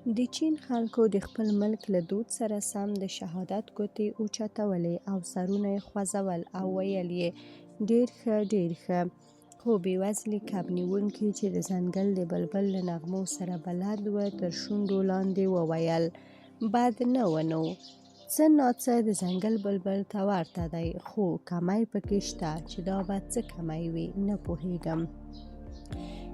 د چین خلکو د خپل ملک له دود سره سم د شهادت ګوتې اوچتولې او سرونه یې خوځول او ویل یې ډېر ښه ډېر ښه. خو بېوزلي کب نیوونکي چې د ځنګل د بلبل له نغمو سره بلد و تر شونډو لاندې وویل: بد نه و نو. څه ناڅه د ځنګل بلبل ته ورته دی، خو کمی پکې شته چې دا به څه کمی وي نه پوهېږم.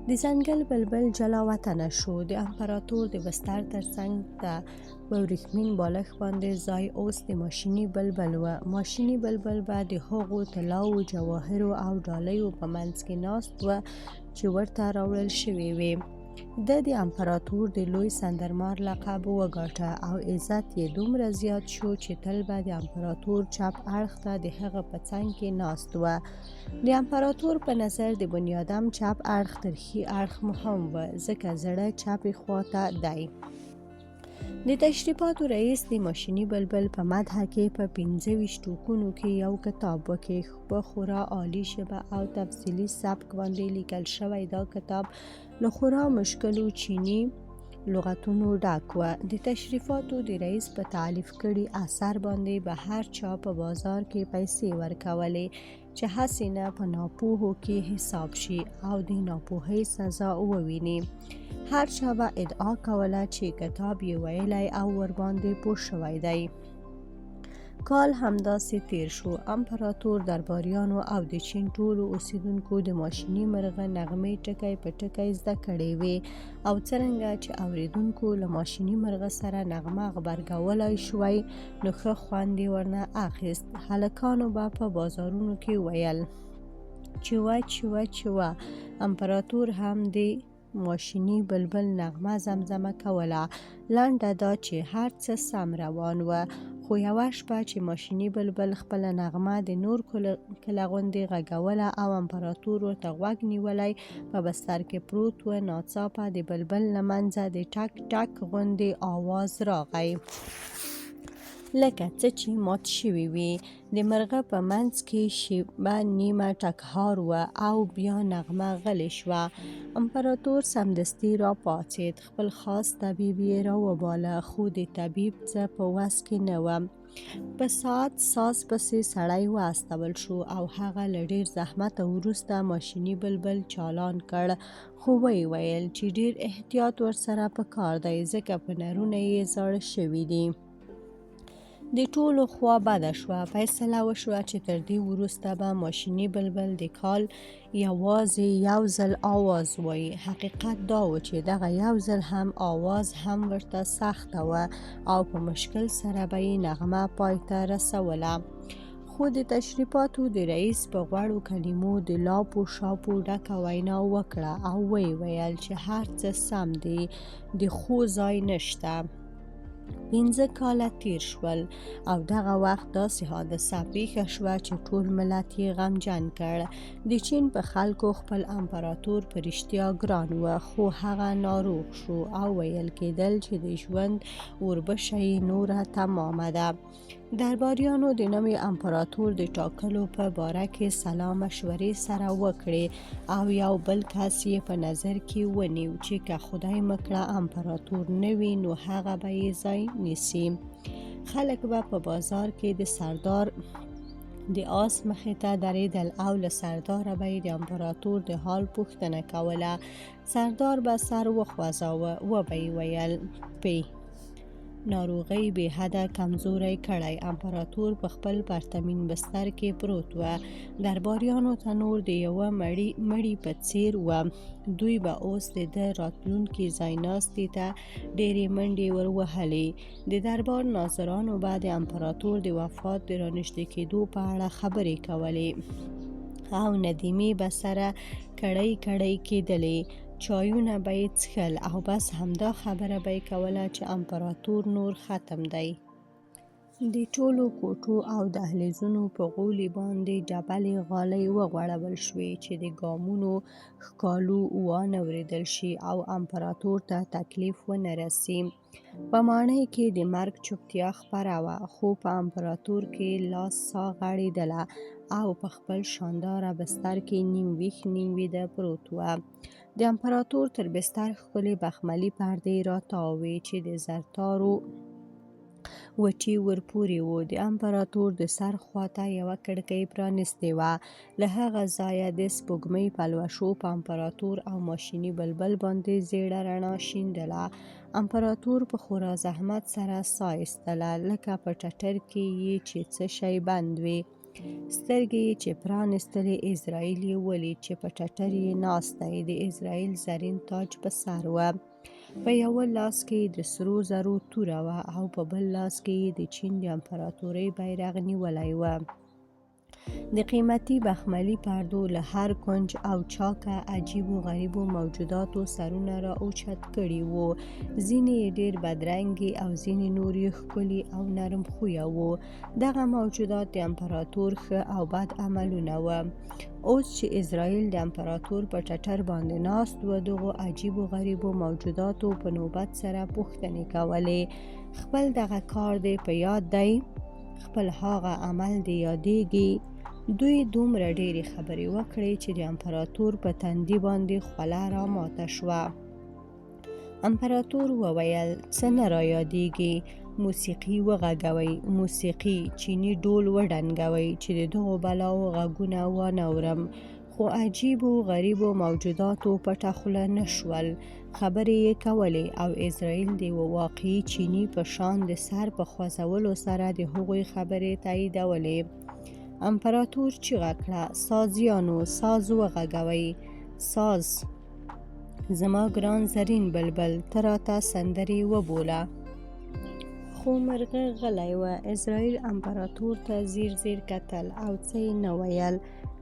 د ځنګل بلبل جلا وطنه شو. د امپراتور د بستر تر څنګ ته په وریښمین بالښت باندې ځای اوس د ماشیني بلبل و. ماشیني بلبل به د هغو طلاوو، جواهرو او ډالیو په منځ کې ناست و چې ورته راوړل شوې وې. ده د امپراتور د لوی سندرمار لقب وګاټه او عزت یې دومره زیات شو چې تل به د امپراتور چپ اړخ ته د هغه په څنګ کې ناست و. د امپراتور په نظر د بنیادم چپ اړخ تر ښي اړخ مهم و، ځکه زړه چپې خوا ته دی. د تشریفاتو رئیس د ماشیني بلبل په مدح کې په 25 ټوکونو کې یو کتاب وکیښ. په خورا عالي ژبه او تفصیلي سبک باندې لیکل شوی دا کتاب له خورا مشکلو چیني لغتونو ډک و. د تشریفاتو د رئیس په تالیف کړي اثر باندې به هر چا په بازار کې پیسې ورکولې چې هسې نه په ناپوهو کې حساب شي او د ناپوهۍ سزا وویني. هر چا به ادعا کوله چې کتاب یې ویلی او ورباندې پوه شوی دی. کال همداسې تیر شو. امپراتور، درباریانو او د چین ټولو اوسیدونکو د ماشیني مرغه نغمې ټکی په ټکی زده کړې وې او څرنګه چې اوریدونکو له ماشیني مرغه سره نغمه غبرګولای شوای نو ښه خوند یې ورنه اخیست. هلکانو به په بازارونو کې ویل: چوه چوه چوه. امپراتور هم د ماشیني بلبل نغمه زمزمه کوله. لنډه دا چې هر څه سم روان و، خو یوه شپه چې ماشیني بلبل خپله نغمه د نور کله غوندې غږوله او امپراتور ورته غوږ نیولی په بستر کې پروت و، ناڅاپه د بلبل له منځه د ټک ټک غوندې آواز راغی. لکه څه چې مات شوي وي. د مرغه په منځ کې شېبه نیمه ټکهار و او بیا نغمه غلې شوه. امپراتور سمدستي راپاڅېد، خپل خاص طبیب یې راوباله، خو د طبیب څه په وس کې نه و. په ساعت ساز پسې سړی واستول شو او هغه له ډېر زحمته وروسته ماشیني بلبل چالان کړ، خو ویې ویل چې ډېر احتیاط ورسره په کار دی، ځکه پنرونه یې زاړه شوي دي. د ټولو خوا بده شوه. فیصله وشوه چې تر دې وروسته به ماشیني بلبل د کال یوازې یو ځل آواز وایي. حقیقت دا و چې دغه یو ځل هم آواز هم ورته سخته وه او په مشکل سره به یې نغمه پای ته رسوله. خو د تشریفاتو د رئیس په غوړو کلمو د لاپو شاپو ډکه وینا وکړه او ویې ویل چې هر څه سم دي، د خو ځای نشته. 5 کاله تیر شول او دغه وخت داسې حادثه پیښه شوه چې ټول ملت یې غمجن کړ. د چین په خلکو خپل امپراتور په رښتیا ګران و، خو هغه ناروغ شو او ویل کېدل چې د ژوند اوربشه یې نوره تمامه ده. درباریانو د نوي امپراتور د ټاکلو په باره کې سلا مشورې سره وکړې او یو بل کس یې په نظر کې ونیو چې که خدای مکړه امپراتور نه وي نو هغه به یې ځای نیسي. خلک به په بازار کې د سردار د آس مخې ته درېدل او له سرداره به یې د امپراتور د حال پوښتنه کوله. سردار به سر وخوځاوه، وبه یې ویل: پې ناروغۍ بې حده کمزوری کړی. امپراتور په خپل پرتمین بستر کې پروت و. درباریانو ته نور د یوه مړي په څېر و. دوی به اوس د ده راتلونکي ځایناستي ته ډېرې منډې ور وهلې. د دربار ناظرانو به د امپراتور د وفات د رانږدې کېدو په اړه خبرې کولې او ندیمې به سره کړۍ کړۍ کېدلې. چایونه به یې څښل او بس همدا خبره به یې کوله چې امپراتور نور ختم دی. د ټولو کوټو او دهلیزونو په غولي باندې ډبلې غالۍ وغوړول شوې چې د ګامونو ښکالو وانه ورېدل شي او امپراتور ته تکلیف ونه رسي. په ماڼۍ کې د مرګ چوپتیا خپره وه، خو په امپراتور کې لا ساه غړېدله او په خپل شانداره بستر کې نیم ویښ نیم ویده پروت و. د امپراتور تر بستر ښکلې بخملي پردې راتاو وې چې د زرتارو وټي ورپورې وو. د امپراتور د سر خواته یوه کړکۍ پرانیستې وه، له هغه ځایه د سپوږمۍ پلوشو په امپراتور او ماشیني بلبل باندې زیړه رڼا شیندله. امپراتور په خورا زحمت سره ساه ایستله، لکه په ټټر کې یې چې څه شی بند وي. سترګې یې چې پرانیستلې، عزراییل یې ولید چې په ټټر یې ناست دی. د عزراییل زرین تاج په سر و. په یوه لاس کې یې د سرو زرو توره وه او په بل لاس کې یې د چین د امپراتورۍ بیرغ نیولی و. د قیمتي بخملي پردو له هر کنج او چاکه عجیبو غریبو موجوداتو سرونه را اوچت کړي وو. ځینې یې ډېر بدرنګي او ځینې نور یې ښکلي او نرم خویه وو. دغه موجودات د امپراتور ښه او بد عملونه وه. اوس چې عزراییل د امپراتور په ټټر باندې ناست و، دغو عجیبو غریبو موجوداتو په نوبت سره پوښتنې کولې: خپل دغه کار دې په یاد دی؟ خپل هاغه عمل دې یادېږي؟ دوی دومره ډېرې خبرې وکړې چې د امپراتور په تندي باندې خوله راماته شوه. امپراتور وویل: څه نه را یادېږي. موسیقي وغږوئ، موسیقي، چیني ډول وډنګوئ چې د دغو بلاوو غږونه وانه ورم. خو عجیبو غریبو موجوداتو پټه خوله نه شول، خبرې یې کولې او عزراییل د یوه واقعي چیني په شان د سر په خوځولو سره د هغوی خبرې تاییدولې. امپراتور چیغه کړه: سازیانو، ساز وغږوئ، ساز! زما ګران زرین بلبل، ته راته سندرې وبوله. خو مرغه غلی و. عزراییل امپراتور ته ځیر ځیر کتل او څه یې نه ویل.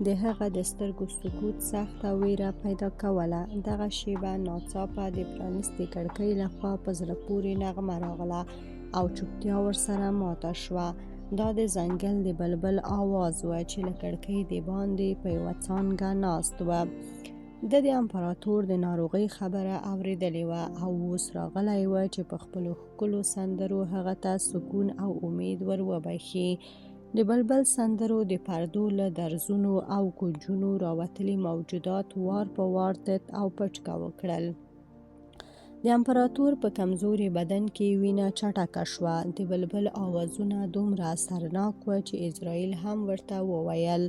د هغه د سترګو سکوت سخته وېره پیدا کوله. دغه شېبه ناڅاپه د پرانیستې کړکۍ له خوا په زړه پورې نغمه راغله او چوپتیا ورسره ماته شوه. دا د ځنګل د بلبل اواز و چې له کړکۍ دباندې په یوه څانګه ناست و. ده د امپراتور د ناروغۍ خبره اورېدلې وه او اوس راغلی و چې په خپلو ښکلو سندرو هغه ته سکون او امید ور وبښي. د بلبل سندرو د پردو له درزونو او کونجونو راوتلي موجودات وار په وار تت او پټکه وکړل. د امپراتور په کمزوري بدن کې وینه چټکه شوه. د بلبل آوازونه دومره اثرناک و چې عزراییل هم ورته وویل: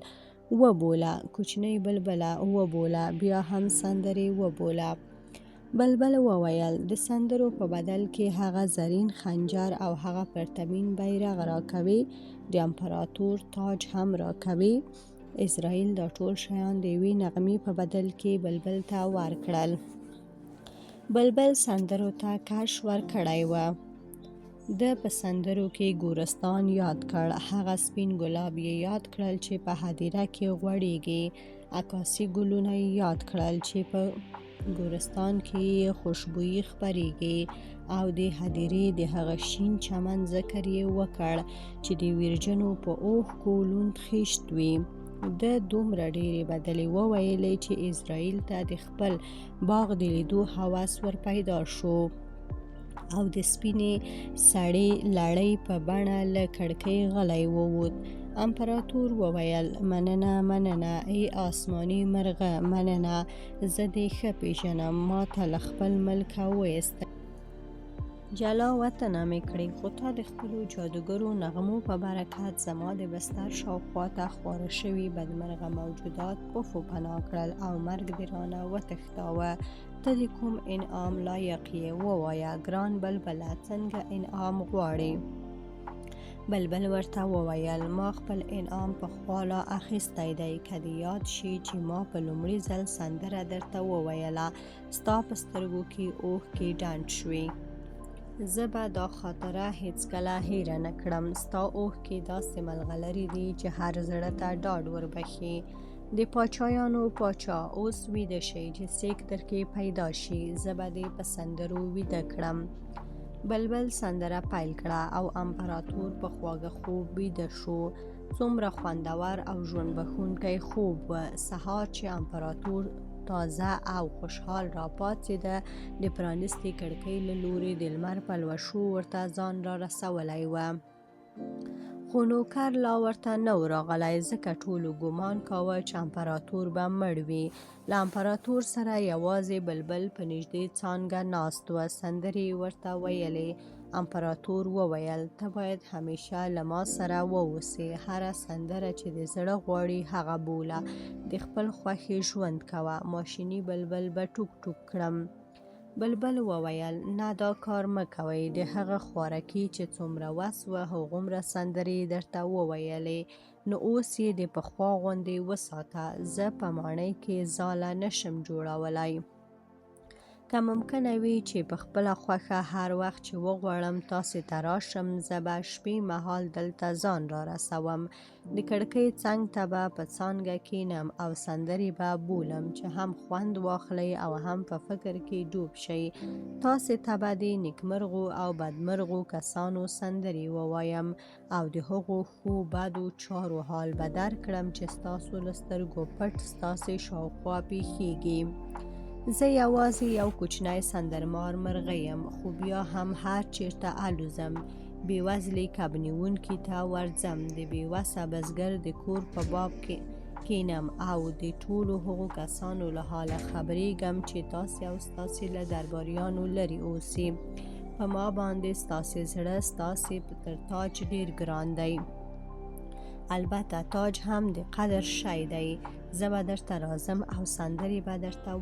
وبوله، کوچنۍ بلبله، وبوله، بیا هم سندرې وبوله. بلبل وویل: د سندرو په بدل کې هغه زرین خنجر او هغه پرتمین بیرغ راکوې؟ د امپراتور تاج هم راکوې؟ عزراییل دا ټول شیان د یوې نغمې په بدل کې بلبل ته ورکړل. بلبل سندرو ته کش ورکړی و. ده په سندرو کې ګورستان یاد کړ، هغه سپین ګلاب یې یاد کړل چې په هدیره کې غوړېږي، عکاسي ګلونه یې یاد کړل چې په ګورستان کې یې خوشبويي خپرېږي او د هدیرې د هغه شین چمن ذکر یې وکړ چې د ویرجنو په اوښکو لوند خیشت وي. ده دومره ډېرې بدلې وویلې چې عزراییل ته د خپل باغ د لیدو هوس ور پیدا شو او د سپینې سړې لړۍ په بڼه له کړکۍ غلی ووت. امپراتور وویل: مننه، مننه، ای آسماني مرغه، مننه، زه دې ښه پېژنم، ما ته له خپل ملکه وایستلې. جلا وطنه مې کړې، خو تا د خپلو جادوګرو نغمو په برکت زما د بستر شاوخوا ته خواره شوي بدمرغه موجودات پف و پناه کړل او مرګ دې رانه وتښتاوه. ته د کوم انعام لایق یې؟ ووایه ګران بلبله، څنګه انعام غواړې؟ بلبل ورته وویل: ما خپل انعام پخوا لا اخیستی دی. که دې یاد شي چې ما په لومړي ځل سندره درته وویله، ستا په سترګو کې اوښکې ډنډ شوې. زه به دا خاطره هېڅکله هېره نه کړم. ستا اوښکې داسې ملغلرې دي چې هر زړه ته ډاډ وربښي. د پاچایانو پاچا، اوس ویده شئ چې سیک درکې پیدا شي، زه به دې په سندرو ویده کړم. بلبل سندره پیل کړه او امپراتور په خواږه خوب ویده شو. څومره خوندور او ژوند بښونکی خوب و. سهار چې امپراتور تازه او خوشحال راپاڅېده، د پرانیستې کړکۍ له لوري د لمر پلوشو ورته ځان رارسولی و. خو نوکر لا ورته نه و راغلی، ځکه ټولو ګومان کاوه چې امپراتور به مړ وي. له امپراتور سره یوازې بلبل په نږدې څانګه ناست و، سندرې یې ورته ویلې. امپراتور وویل: ته باید همېشه له ما سره واوسې، هره سندره چې دې زړه غواړي هغه بوله، د خپل خوښې ژوند کوه، ماشیني بلبل به ټوک ټوک کړم. بلبل وویل: نه دا کار مه کوئ، د هغه خوارکي چې څومره وس و هغومره سندرې یې درته وویلې، نو اوس یې د پخوا غوندې وساته، زه په ماڼۍ کې ځاله نه شم جوړولای. که ممکنه وي چې په خپله خوښه هر وخت چې وغواړم تاسې ته راشم، زه به شپې مهال دلته ځان رارسوم، د کړکۍ څنګ ته به په څانګه کېنم او سندرې به بولم چې هم خوند واخلئ او هم په فکر کې ډوب شئ. تاسې ته به د نېکمرغو او بدمرغو کسانو سندرې ووایم او د هغو ښو بدو چارو حال به درکړم چې ستاسو له سترګو پټ ستاسې شاوخوا پېښېږي. زه یوازې یو کوچنی سندرمار مرغه یم، خو بیا هم هر چېرته الوزم. بېوزلي کب نیونکي ته ورځم، د بې وسه بزګر د کور په باب کېنم او د ټولو هغو کسانو له حاله خبرېږم چې تاسې او ستاسې له درباریانو لرې اوسي. په ما باندې ستاسې زړه ستاسې تر تاج ډېر ګران دی. البته تاج هم د قدر شی دی. زه به درته راځم او سندرې به درته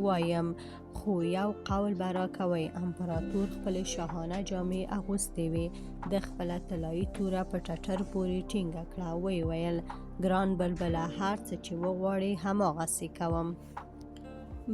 وایم، خو یو قول به راکوئ. امپراتور خپلې شاهانه جامې اغوستې وې. ده خپله طلایي توره په ټټر پورې ټینګه کړه. ویې ویل: ګران بلبله، هر څه چې وغواړې هماغسې کوم.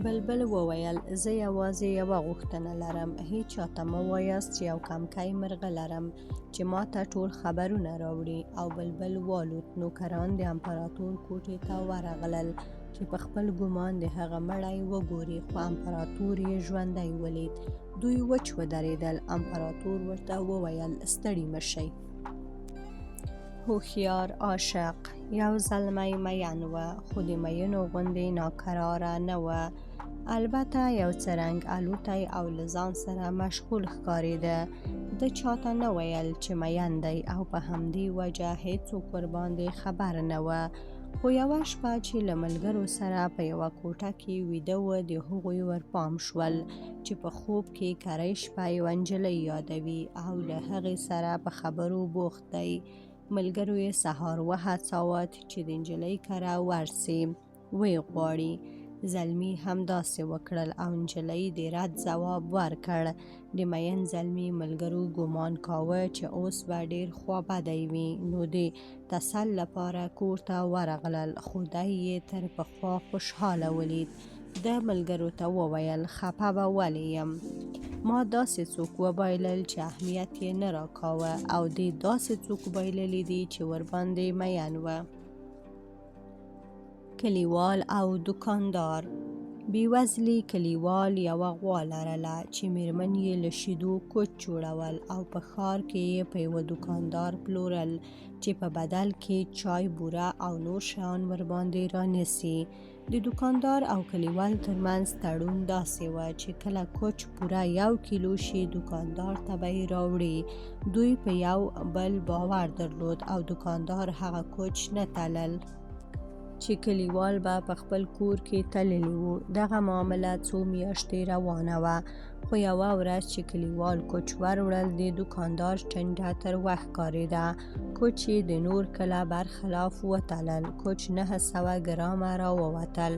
بلبل وویل: زه یوازې یوه غوښتنه لرم، هیچا ته مه وایاست چې یو کمکی مرغه لرم چې ماته ټول خبرونه راوړي. او بلبل والوت. نوکران د امپراتور کوټې ته ورغلل چې په خپل ګومان د هغه مړی وګوري، خو امپراتور یې ژوندی ولید. دوی وچ ودرېدل. امپراتور ورته وویل: ستړي مه شئ. هوښیار عاشق. یو زلمی مین و، خو د مینو غوندې ناکراره نه و. البته یو څه رنګ الوتی او له ځان سره مشغول ښکارېده. ده چاته نه ویل چې مین دی او په همدې وجه هېڅوک ورباندې خبر نه و. خو یوه شپه چې له ملګرو سره په یوه کوټه کې ویده و، د هغوی ورپام شول چې په خوب کې کرۍ شپه یوه نجلۍ یادوي او له هغې سره په خبرو بوخت دی. ملګرو یې سهار وهڅاوه چې د نجلۍ کره ورسي، ویې غواړي. زلمي همداسې وکړل او نجلۍ د رد ځواب ورکړ. د میین زلمي ملګرو ګومان کاوه چې اوس به ډېر خوابدی وي، نو د تسل لپاره کور ته ورغلل، خو دی یې تر پخوا خوشحاله ولید. ده ملګرو ته وویل: خپه به ولې یم؟ ما داسې څوک وبایلل چې اهمیت یې نه راکاوه او دې داسې څوک بایللي دي چې ورباندې مین و. کلیوال او دوکاندار. بېوزلي کلیوال یوه غوا لرله چې مېرمن یې له شیدو کوچ جوړول او په ښار کې یې په یوه دوکاندار پلورل چې په بدل کې چای، بوره او نور شیان ورباندې رانیسي. د دوکاندار او کلیوال ترمنځ تړون داسې و چې کله کوچ پوره یو کیلو شي دوکاندار ته به یې راوړي. دوی په یو بل باور درلود او دوکاندار هغه کوچ نه تلل چې کلیوال به په خپل کور کې تللي وو. دغه معامله څو میاشتې روانه وه، خو یوه ورځ چې کلیوال کوچ وروړل، د دوکاندار ټنډه تروه ښکارېده. کوچ یې د نور کله برخلاف وتلل. کوچ 900 ګرامه راووتل.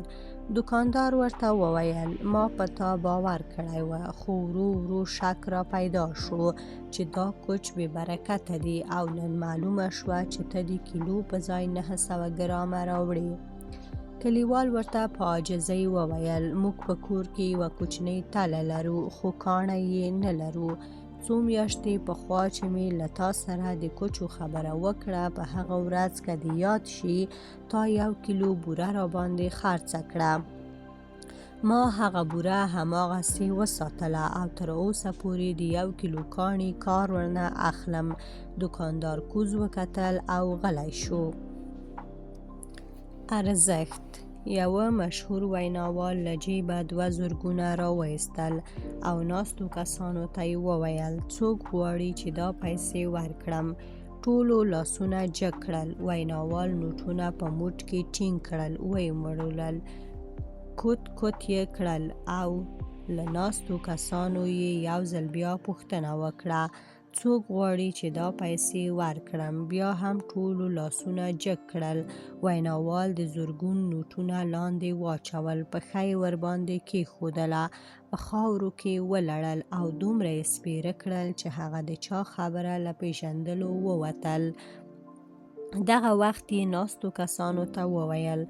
دوکاندار ورته وویل: ما په تا باور کړی و، خو ورو ورو شک را پیدا شو چې دا کوچ بې برکته دي او نن معلومه شوه چې ته د کیلو په ځای 900 ګرامه راوړې. کلیوال ورته په عاجزۍ وویل: موږ په کور کې یوه کوچنۍ تله لرو، خو کاڼی یې نه لرو. څو میاشتې پخوا چې مې له تا سره د کوچو خبره وکړه، په هغه ورځ که دې یاد شي، تا یو کیلو بوره راباندې خرڅه کړه. ما هغه بوره هماغسې وساتله او تر اوسه پورې د یو کیلو کاڼي کار ورنه اخلم. دوکاندار کوز وکتل او غلی شو. ارزښت: یوه مشهور ویناوال له جېبه دوه زرګونه راوایستل او ناستو کسانو ته یې وویل: څوک غواړي چې دا پیسې ورکړم؟ ټولو لاسونه جګ کړل. ویناوال نوټونه په موټ کې ټینګ کړل، ویې مروړل، کوت کوت یې کړل او له ناستو کسانو یې یو ځل بیا پوښتنه وکړه: څوک غواړي چې دا پیسې ورکړم؟ بیا هم ټولو لاسونه جګ کړل. ویناوال د زرګون نوټونه لاندې واچول، پښه یې ورباندې کېښودله، په خاورو کې ولړل او دومره یې سپېره کړل چې هغه د چا خبره له پېژندلو ووتل. دغه وخت یې ناستو کسانو ته وویل: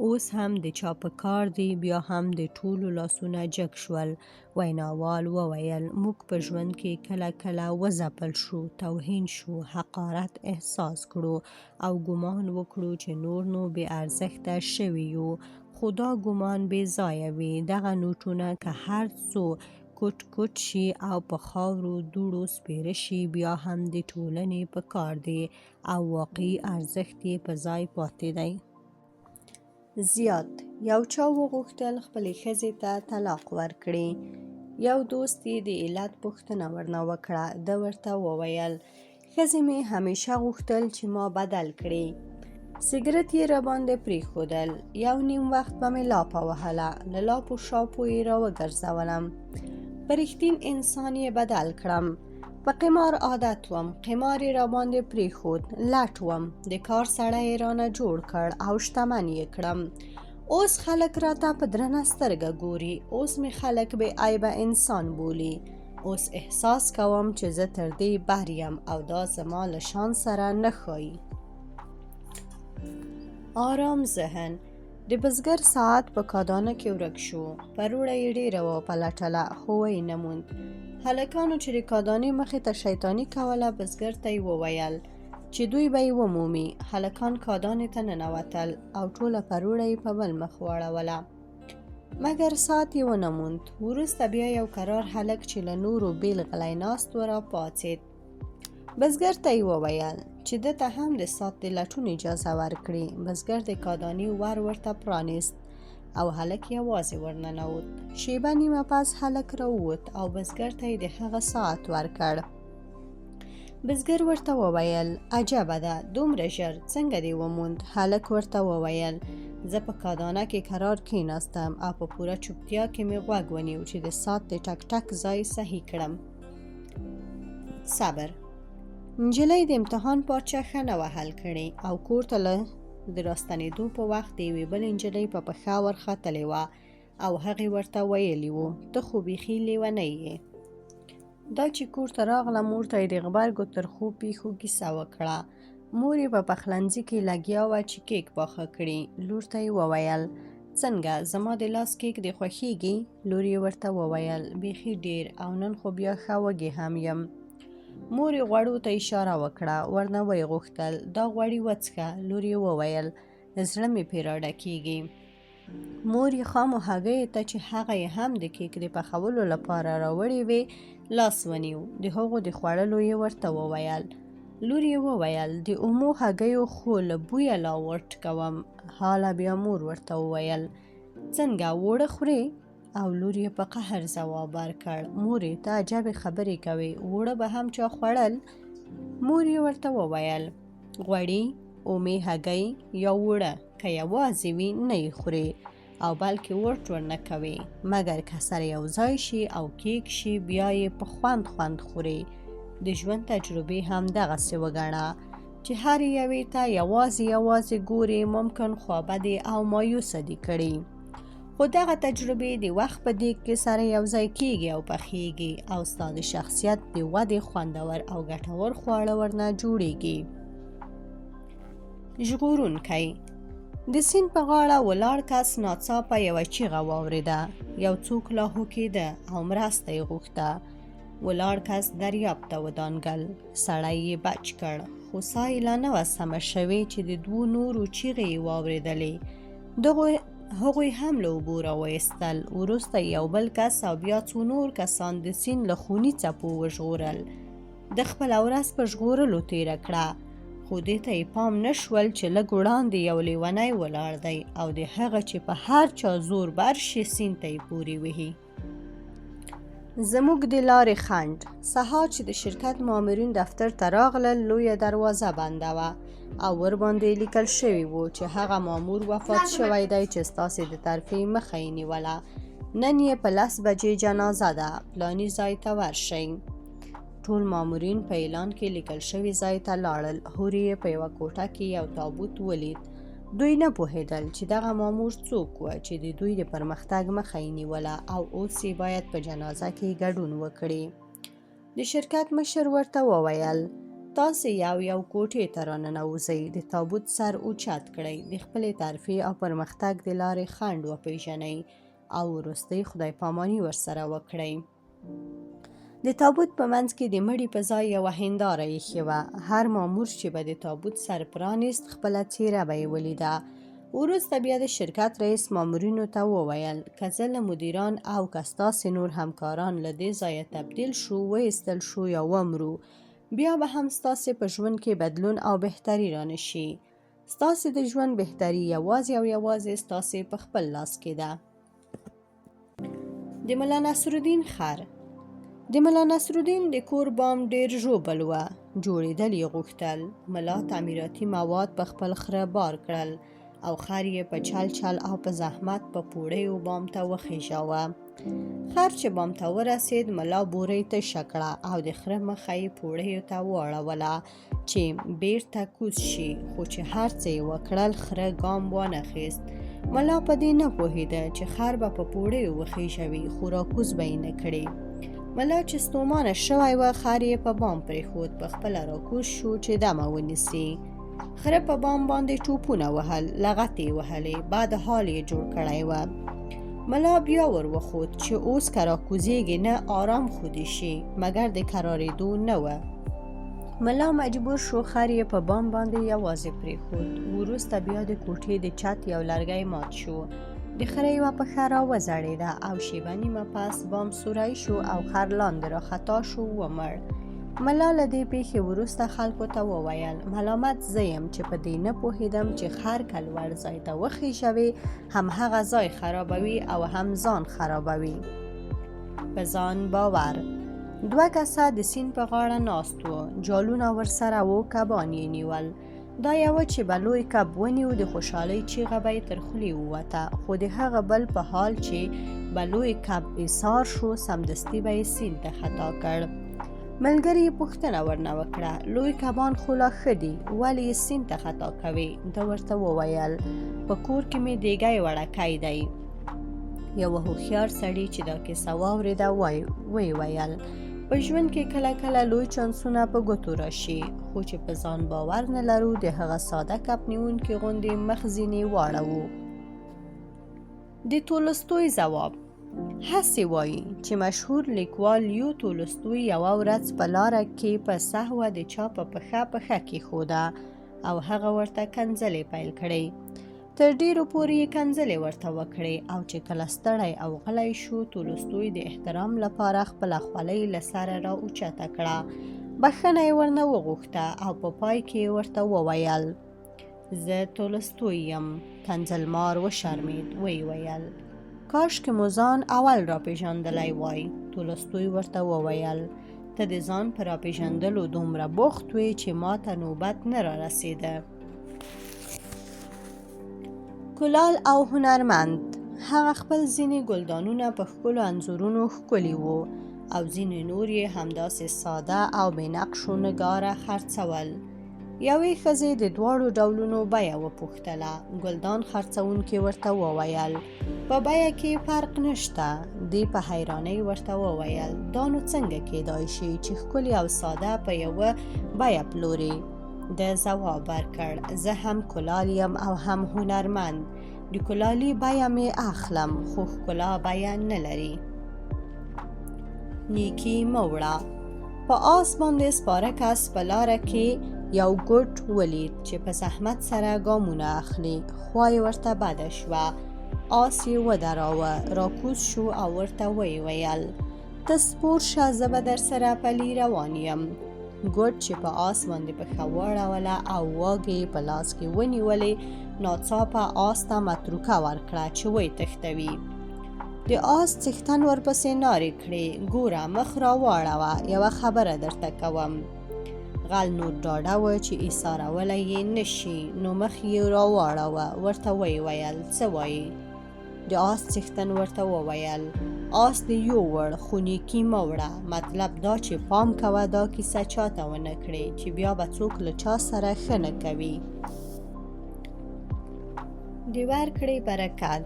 اوس هم د چا په کار دي؟ بیا هم د ټولو لاسونه جګ شول. ویناوال وویل: موږ په ژوند کې کله کله وځپل شو، توهین شو، حقارت احساس کړو او ګومان وکړو چې نور نو بې ارزښته شوي یو، خو دا ګومان بې ځایه وي. دغه نوټونه که هر څو کوټ کوټ شي او په خاورو دوړو سپېره شي، بیا هم د ټولنې په کار دي او واقعي ارزښت یې په ځای پاتې دی. زیات: یو چا وغوښتل خپلې ښځې ته طلاق ورکړي. یو دوست یې د علت پوښتنه ورنه وکړه. ده ورته وویل: ښځې مې همېشه غوښتل چې ما بدل کړي. سګرټ یې راباندې پرېښودل. یو نیم وخت به مې لاپه وهله، له لاپو شاپو یې راوګرځولم. په رښتین انسان یې بدل کړم. په قمار عادت وم، قمار یې راباندې پرېښود. لټ وم، د کار سړی یې رانه جوړ کړ او شتمن یې کړم. اوس خلک راته په درنه سترګه ګوري. اوس مې خلک بې عیبه انسان بولي. اوس احساس کوم چې زه تر دې بر یم او دا زما له شان سره نه ښایي. آرام ذهن: د بزګر ساعت په کادانه کې ورک شو. پروړه یې ډېره وپلټله خو ویې نه موند. هلکانو چې د کادانې مخې ته شیطاني کوله، بزګر ته یې وویل چې دوی به یې ومومي. هلکان کادانې ته ننوتل او ټوله پروړه یې په بل مخ واړوله، مګر ساعت یې ونه موند. وروسته بیا یو کرار هلک چې له نورو بېل غلی ناست و راپاڅېد. بزګر ته یې وویل چې ده ته هم د ساعت د لټون اجازه ورکړي. بزګر د کادانې ور ورته پرانیست او هلک یوازې ورننوت. شېبه نیمه پس هلک راووت او بزګر ته یې د هغه ساعت ورکړ. بزګر ورته وویل: عجبه ده، دومره ژر څنګه دې وموند؟ هلک ورته وویل: زه په کادانه کې کرار کېناستم او په پوره چوپتیا کې مې غوږ ونیو چې د ساعت د ټک ټک ځای صحیح کړم. صبر: نجلۍ د امتحان پارچه ښه نه وه حل کړې او کور ته له د راستنېدو په وخت د یوې بلې نجلۍ په پښه ورختلې وه او هغې ورته ویلي وو: ته خو بیخي لیونۍ یې. دا چې کور ته راغله، مور ته یې د غبرګو ترخو پېښو کیسه وکړه. مور یې په پخلنځي کې لګیا وه چې کیک پاخه کړي. لور ته یې وویل: څنګه، زما د لاس کیک دې خوښېږي؟ لور یې ورته وویل: بیخي ډېر، او نن خو بیا ښه وږې هم یم. مور یې غوړو ته اشاره وکړه، ورنه ویې غوښتل: دا غوړي وڅښه. لور یې وویل: زړه مې پرې راډکېږي. مور یې خامو هګیو ته چې هغه یې هم د کیک د پخولو لپاره راوړې وې لاس ونیو، د هغو د خوړلو یې ورته وویل. لور یې وویل: د اومو هګیو خو له بویه لا ورټ کوم. هاله بیا مور ورته وویل: څنګه اوړه خورې؟ او لور یې په قهر ځواب ورکړ: مورې ته عجبې خبرې کوې، اوړه به هم چا خوړل؟ مور یې ورته وویل: غوړي، اومې هګۍ یا اوړه که یوازې وي نه یې خورې او بلکې ورټ ورنه کوې، مګر که سره یو ځای شي او کیک شي بیا یې په خوند خوند خورې. د ژوند تجربې هم دغسې وګڼه چې هرې یوې ته یوازې یوازې ګورې، ممکن خوابدې او مایوسه دې کړي، خو دغه تجربې د وخت په دیګ کې سره یو ځای کیږي او پخیږي او ستا د شخصیت د ودې خوندور او ګټور خواړه ورنه جوړیږي. ژغورونکی: د سیند په غاړه ولاړ کس ناڅاپه یوه چیغه واورېده. یو څوک لاهو کېده او مرسته یې غوښته. ولاړ کس دریاب ته ودانګل، سړی یې بچ کړ، خو ساه یې لا نه وه سمه شوې چې د دوو نورو چیغې یې واورېدلې. دغو هغوی هم له اوبو راوایستل. وروسته یې یو بل کس او بیا څو نور کسان د سیند له خوني څپو وژغورل. ده خپله ورځ په ژغورلو تېره کړه، خو دې ته یې پام نه شول چې لږ وړاندې یو لیونی ولاړ دی او د هغه چې په هر چا زور بر شي سیند ته یې پورې وهي. زموږ د لارې خنډ. سهار چې د شرکت مامورین دفتر ته راغلل، لویه دروازه بنده وه او ورباندې لیکل شوي وو چې هغه مامور وفات شوی دی چې ستاسې د ترفیع مخه یې نیوله. نن یې په 10 بجې جنازه ده، پلاني ځای ته ورشئ. ټول مامورین په اعلان کې لیکل شوي ځای ته لاړل. هورې یې په یوه کوټه کې یو تابوت ولید. دوی نه پوهېدل چې دغه مامور څوک و چې د دوی د پرمختګ مخه یې نیوله او اوس یې باید په جنازه کې ګډون وکړي. د شرکت مشر ورته وویل: تاسې یو یو کوټې ته راننوځئ، د تابوت سر اوچت کړئ، د خپلې ترفیع او پرمختګ د لارې خنډ وپېژنئ او وروستۍ خدای پاماني ورسره وکړئ. د تابوت په منځ کې د مړي په ځای یوه هنداره ایښې وه. هر مامور چې به د تابوت سر پرانیست، خپله څیره به یې ولیده. وروسته بیا د شرکت رئیس مامورینو ته وویل: که زه له مدیران او که ستاسې نور همکاران له دې ځایه تبدیل شو، وایستل شو یا ومرو، بیا به هم ستاسې په ژوند کې بدلون او بهتري رانشي. ستاسې د ژوند بهتري یوازې او یوازې ستاسې په خپل لاس کې ده. د ملا نصرالدین خر. د ملا نصرالدین د کور بام ډیر ژوبل و، جوړېدل یې غوښتل. ملا تعمیراتي مواد په خپل خره بار کړل او خر یې په چل چل او په زحمت په پوړیو بام ته وخیژاوه. خر چې بام ته ورسېد، ملا بورۍ تشه کړه او د خره مخه یې پوړیو ته واړوله چې بیرته کوز شي، خو چې هر څه یې وکړل خره ګام وانخیست. ملا په دې نه پوهېده چې خر به په پوړیو وخیژوي، خو راکوز به یې نه کړي. ملا چې ستومانه شوی و، خر یې په بام پرېښود، په خپله راکوز شو چې دمه ونیسي. خره په بام باندې ټوپونه وهل، لغتې یې وهلې، بد حال یې جوړ کړی و. ملا بیا ور وخوت چې اوس که راکوزېږي نه، آرام خو دې شي، مګر د کرارېدو نه و. ملا مجبور شو، خر یې په بام باندې یوازې پرېښود. وروسته بیا د کوټې د چت یو لرګی مات شو، د خره یوه پښه را وځړېده او شېبه نیمه پس بام سوری شو او خر لاندې را خطا شو، ومړ. ملا له دې پېښې وروسته خلکو ته وویل: ملامت زه یم چې په دې نه پوهېدم چې خر که لوړ ځای ته وخیژوې، هم هغه ځای خرابوي او هم ځان خرابوي. په ځان باور. دوه کسه د سیند په غاړه ناست وو، جالونه ورسره وو، کبان یې نیول. دا یوه چې به لوی کب ونیو، د خوشحالۍ چیغه به یې تر خولې ووته، خو د هغه بل په حال چې به لوی کب ایسار شو، سمدستي به یې سیند ته خطا کړ. ملګري یې پوښتنه ورنه وکړه: لوی کبان خو لا ښه دي، ولې یې سیند ته خطا کوې؟ ده ورته وویل: په کور کې مې دیګی وړکی دی. یوه هوښیار سړي چې دا کیسه واورېده، ویې ویل: په ژوند کې کله کله لوی چانسونه په ګوتو راشي، خو چې په ځان باور نه لرو، د هغه ساده کب نیونکي غوندې مخ ځینې واړوو. د تولستوی ځواب. هسې وایي چې مشهور لیکوال لیو تولستوی یوه ورځ په لاره کې په سهوه د چا په پښه پښه کېښوده او هغه ورته کنځلې پیل کړې. تر ډېرو پورې یې کنځلې ورته وکړې او چې کله ستړی او غلی شو، تولستوی د احترام لپاره خپله خولۍ له سره را اوچته کړه، بښنه یې ورنه وغوښته او په پای کې یې ورته وویل: زه تولستوی یم. کنځلمار وشرمېد، ویې ویل: کاشکې مو ځان اول راپېژندلی وای. تولستوی ورته وویل: ته د ځان په راپېژندلو دومره بوخت وې چې ماته نوبت نه رارسېده. کلال او هنرمند. هغه خپل ځینې ګلدانونه په ښکلو انځورونو ښکلي وو او ځینې نور یې همداسې ساده او بې نقش و نګاره خرڅول. یوې ښځې د دواړو ډولونو بیه وپوښتله. ګلدان خرڅوونکي ورته وویل: په بیه کې فرق نشته. دې په حیرانۍ ورته وویل: دا نو څنګه کېدای شي چې ښکلي او ساده په یوه بیه پلورې؟ ده ځواب ورکړ: زه هم کلال یم او هم هنرمند. د کلالي بیه مې اخلم، خو ښکلا بیه نه لري. نیکي مه وړه. په آس باندې سپاره کس په لاره کې یو ګوډ ولید چې په زحمت سره ګامونه اخلي. خوا یې ورته بده شوه. آس یې ودراوه، راکوز شو او ورته ویې ویل: ته سپور شه، زه به درسره پلي روان یم. ګوډ چې په آس باندې پښه واړوله او واګې یې په لاس کې ونیولې، ناڅاپه آس ته متروکه ورکړه چې ویې تښتوي. د آس څښتن ورپسې نارې کړې: ګوره مخ را واړوه، یوه خبره درته کوم. غل نور ډاډه و چې ایسارولی یې نه شي، نو مخ یې را واړاوه، ورته ویې ویل: څه وایې؟ د آس څښتن ورته وویل: آس دې یووړ، خو نیکي مه وړه، مطلب دا چې پام کوه دا کیسه چاته ونه کړې، چې بیا به څوک له چا سره ښه نه کوي. د ورکړې برکت.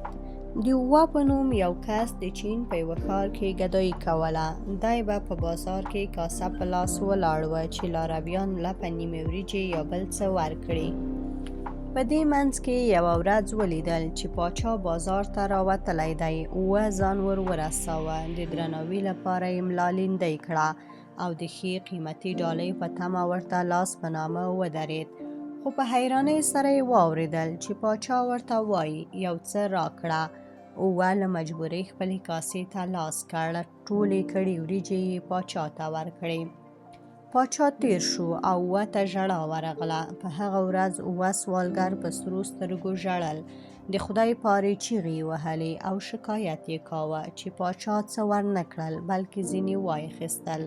د اووا په نوم یو کس د چین په یوه ښار کې ګدایي کوله. دی به په بازار کې کاسه په لاس ولاړ و چې لارویان لپه نیمې وریجې یا بل څه ورکړي. په دې منځ کې یوه ورځ ولیدل چې پاچا بازار ته راوتلی دی. اووه ځان ور ورساوه، د درناوي لپاره یې ملا لیندۍ کړه او د ښې قیمتي ډالۍ په تمه ورته لاس په نامه ودرېد. خو په حیرانۍ سره یې واورېدل چې پاچا ورته وایي: یو څه راکړه. اووه له مجبورۍ خپلې کاسې ته لاس کړ، ټولې کړې وریجې یې پاچا ته ورکړې. پاچا تېر شو او اووه ته ژړا ورغله. په هغه ورځ اووه سوالګر په سرو سترګو ژړل، د خدای پارې چیغې یې وهلې او شکایت یې کاوه چې پاچا څه ورنه کړل، بلکې ځینې وایخیستل.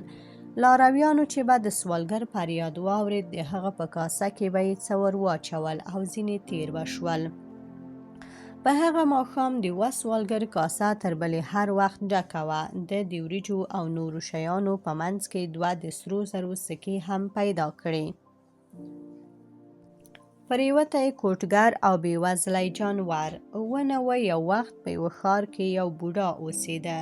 لارویانو چې به د سوالګر فریاد واورېد، د هغه په کاسه کې به یې څه ور واچول او ځینې تېر به شول. په هغه ماښام د یوه سوالګر کاسه تر بلې هر وخت ډکه وه. ده د وریجو او نورو شیانو په منځ کې دوه د سرو زرو سکې هم پیدا کړې. پرېوتی کوټګر او بېوزلی جانور. ونه وه یو وخت په یوه ښار کې یو بوډا اوسېده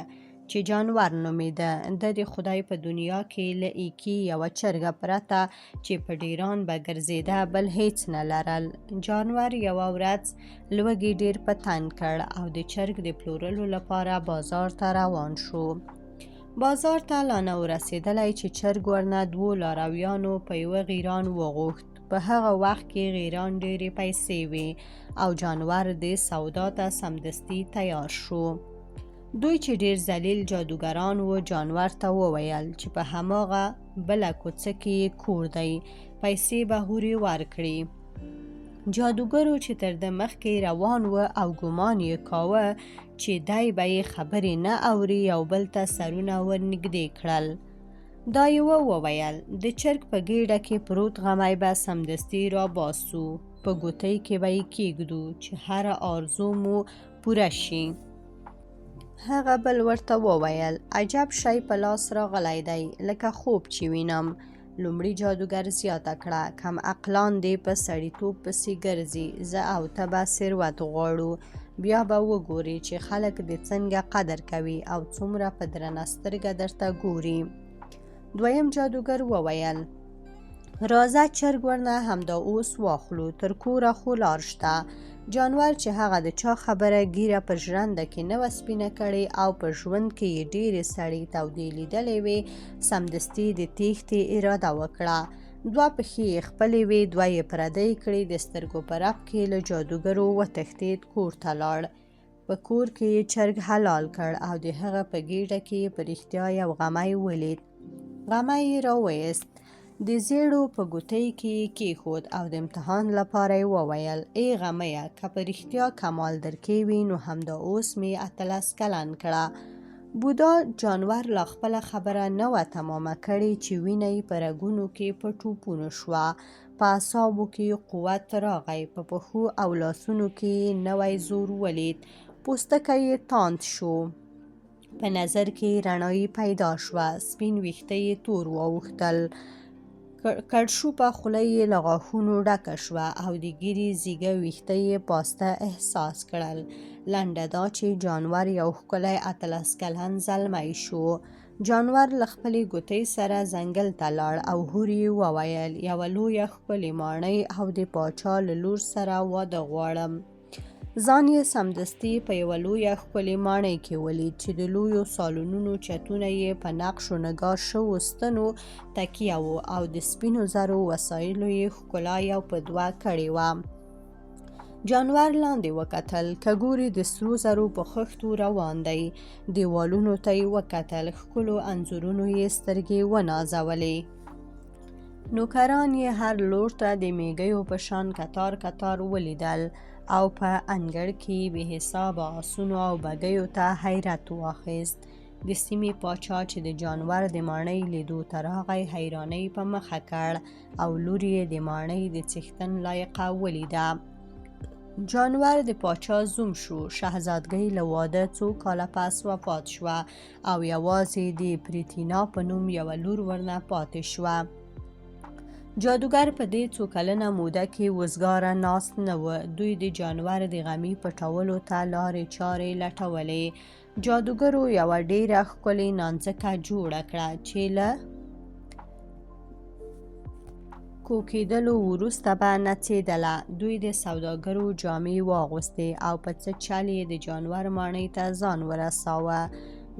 چې جانور نومېده. ده د خدای په دنیا کې له ایکي یوه چرګه پرته چې په ډېران به ګرځېده بل هېڅ نه لرل. جانور یوه ورځ لوږې ډېر په تنګ کړ او د چرګ د پلورلو لپاره بازار ته روان شو. بازار ته لا نه و رسېدلی چې چرګ ورنه دوو لارویانو په یوه غیران وغوښت. په هغه وخت کې غیران ډېرې پیسې وې او جانور دې سودا ته سمدستي تیار شو. دوی چې ډېر ذلیل جادوګران وو، جانور ته وویل چې په هماغه بله کوڅه کې یې کور دی، پیسې به هورې ورکړي. جادوګرو چې تر ده مخکې روان و او ګمان یې کاوه چې دی به یې خبرې نه اوري، یو بل ته سرونه ورنږدې کړل. دا یوه وویل: د چرګ په ګېډه کې پروت غمی به سمدستي راباسو، په ګوتۍ کې به یې کېږدو چې هره آرزو مو پوره شي. هغه بل ورته وویل: عجب شی په لاس راغلی دی، لکه خوب چې وینم. لومړي جادوګر زیاته کړه: کم عقلان دې په سړیتوب پسې ګرځي، زه او ته به ثروت غواړو، بیا به وګورې چې خلک دې څنګه قدر کوي او څومره په درنه سترګه درته ګوري. دویم جادوګر وویل: راځه چرګ ورنه همدا اوس واخلو، تر کوره خو لار شته. جانور چې هغه د چا خبره ږیره په ژرنده کې نه وه سپینه کړې او په ژوند کې یې ډېرې سړې تودې لیدلې وې، سمدستي د تېښتې اراده وکړه. دوه پښې یې خپلې وې، دوه یې پردۍ کړې، د سترګو په رپ کې له جادوګرو وتښتېد، کور ته لاړ. په کور کې یې چرګ حلال کړ او د هغه په ګېډه کې یې په رښتیا یو غمی ولید. غمی یې راوایست، د زېړو په ګوتۍ کې یې کېښود او د امتحان لپاره یې وویل: ای غمیه، که په رښتیا کمال درکې وي نو همدا اوس مې 18 کلن کړه. بودا جانور لا خپله خبره نه وه تمامه کړې چې وینه یې په رګونو کې په ټوپونو شوه، په اعصابو کې یې قوت راغی، په پښو او لاسونو کې یې نوی زور ولید، پوستکی یې تاند شو، په نظر کې یې رڼایي پیدا شوه، سپین ویښته یې تور واوښتل، کړشوپه خوله یې له غاښونو ډکه شوه او د ږیرې زیږه ویښته یې پاسته احساس کړل. لنډه دا چې جانور یو ښکلی 18 کلن زلمی شو. جانور له خپلې ګوتۍ سره ځنګل ته لاړ او هورې یې وویل: یوه لویه ښکلې ماڼۍ او د پاچا له لور سره واده غواړم. ځان یې سمدستي په یوه لویه ښکلې ماڼۍ کې ولید چې د لویو سالونونو چتونه یې په نقش و نګار شوو ستنو تکیه وو او د سپینو زرو وسایلو یې ښکلا یو په دوه کړې وه. جانور لاندې وکتل، که ګوري د سرو زرو په خښتو روان دی. دیوالونو ته یې وکتل، ښکلو انځورونو یې سترګې ونازولې. نوکران یې هر لور ته د میږیو په شان کتار کتار ولیدل او په انګړ کې یې بې حسابه آسونو او بګیو ته حیرت واخیست. د سیمې پاچا چې د جانور د ماڼۍ لیدو ته راغی، حیرانۍ په مخه کړ او لور یې د ماڼۍ د څښتن لایقه ولیده. جانور د پاچا زوم شو. شهزادګۍ له واده څو کاله پس وفات شوه او یوازې د پریتینا په نوم یوه لور ورنه پاتې شوه. جادوګر په دې څو کلنه موده کې وزګاره ناست نه و. دوی د جانور د غمي پټولو ته لارې چارې لټولې. جادوګرو یوه ډیره ښکلې نانځکه جوړه کړه چې له کوکېدلو وروسته به نڅېدله. دوی د سوداګرو جامې واغوستې او په څه چل یې د جانور ماڼۍ ته ځان ورساوه.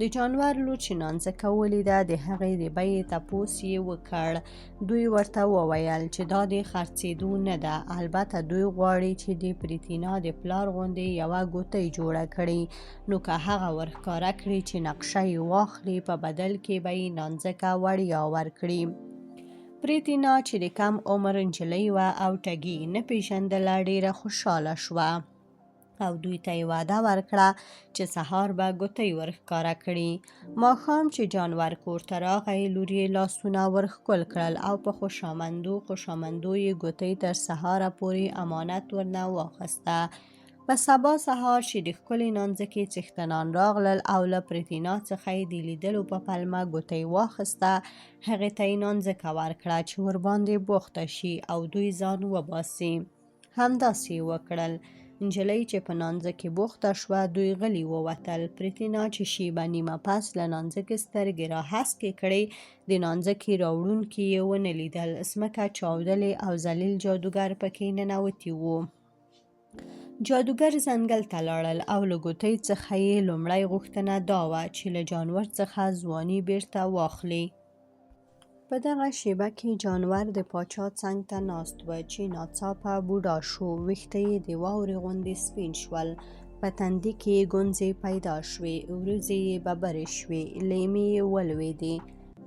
د جانور لور چې نانځکه ولیده، د هغې د بیې تپوس یې وکړ. دوی ورته وویل چې دا د خرڅېدو نه ده، البته دوی غواړي چې د پریتینا د پلار غوندې یوه ګوتۍ جوړه کړي، نو که هغه ورښکاره کړي چې نقشه یې واخلي، په بدل کې به یې نانځکه وړیا ورکړي. پریتینا چې د کم عمر نجلۍ وه او ټګي یې نه پېژندله، ډېره خوشحاله شوه او دوی ته یې وعده ورکړه چې سهار به ګوتۍ ورښکاره کړي. ماښام چې جانور کور ته راغی، لور یې لاسونه ورښکل کړل او په خوشامندو خوشامندو یې ګوتۍ تر سهاره پورې امانت ورنه واخیسته. په سبا سهار چې د ښکلې نانځکې څښتنان راغلل او له پریتینا څخه یې د لیدلو په پلمه ګوتۍ واخیسته، هغې ته یې نانځکه ورکړه چې ورباندې بوخته شي او دوی ځان وباسي. همداسې یې وکړل. نجلۍ چې په نانځکې بوخته شوه، دوی غلي ووتل. پریتینا چې شیبه نیمه پس له نانځکې سترګې را هسکې کړې، د نانځکې راوړونکي یې ونه لیدل. ځمکه چاودلې او ذلیل جادوګر پکې ننوتي وو. جادوګر ځنګل ته لاړل او له ګوتۍ څخه یې لومړۍ غوښتنه دا وه چې له جانور څخه ځواني بیرته واخلي. په دغه شېبه کې جانور د پاچا څنګ ته ناست و چې ناڅاپه بوډا شو، ویښته یې د واورې غوندې سپین شول، په تندي کې یې ګونځې پیدا شوې، وروځې یې ببرې شوې، لېمې یې ولوېدې،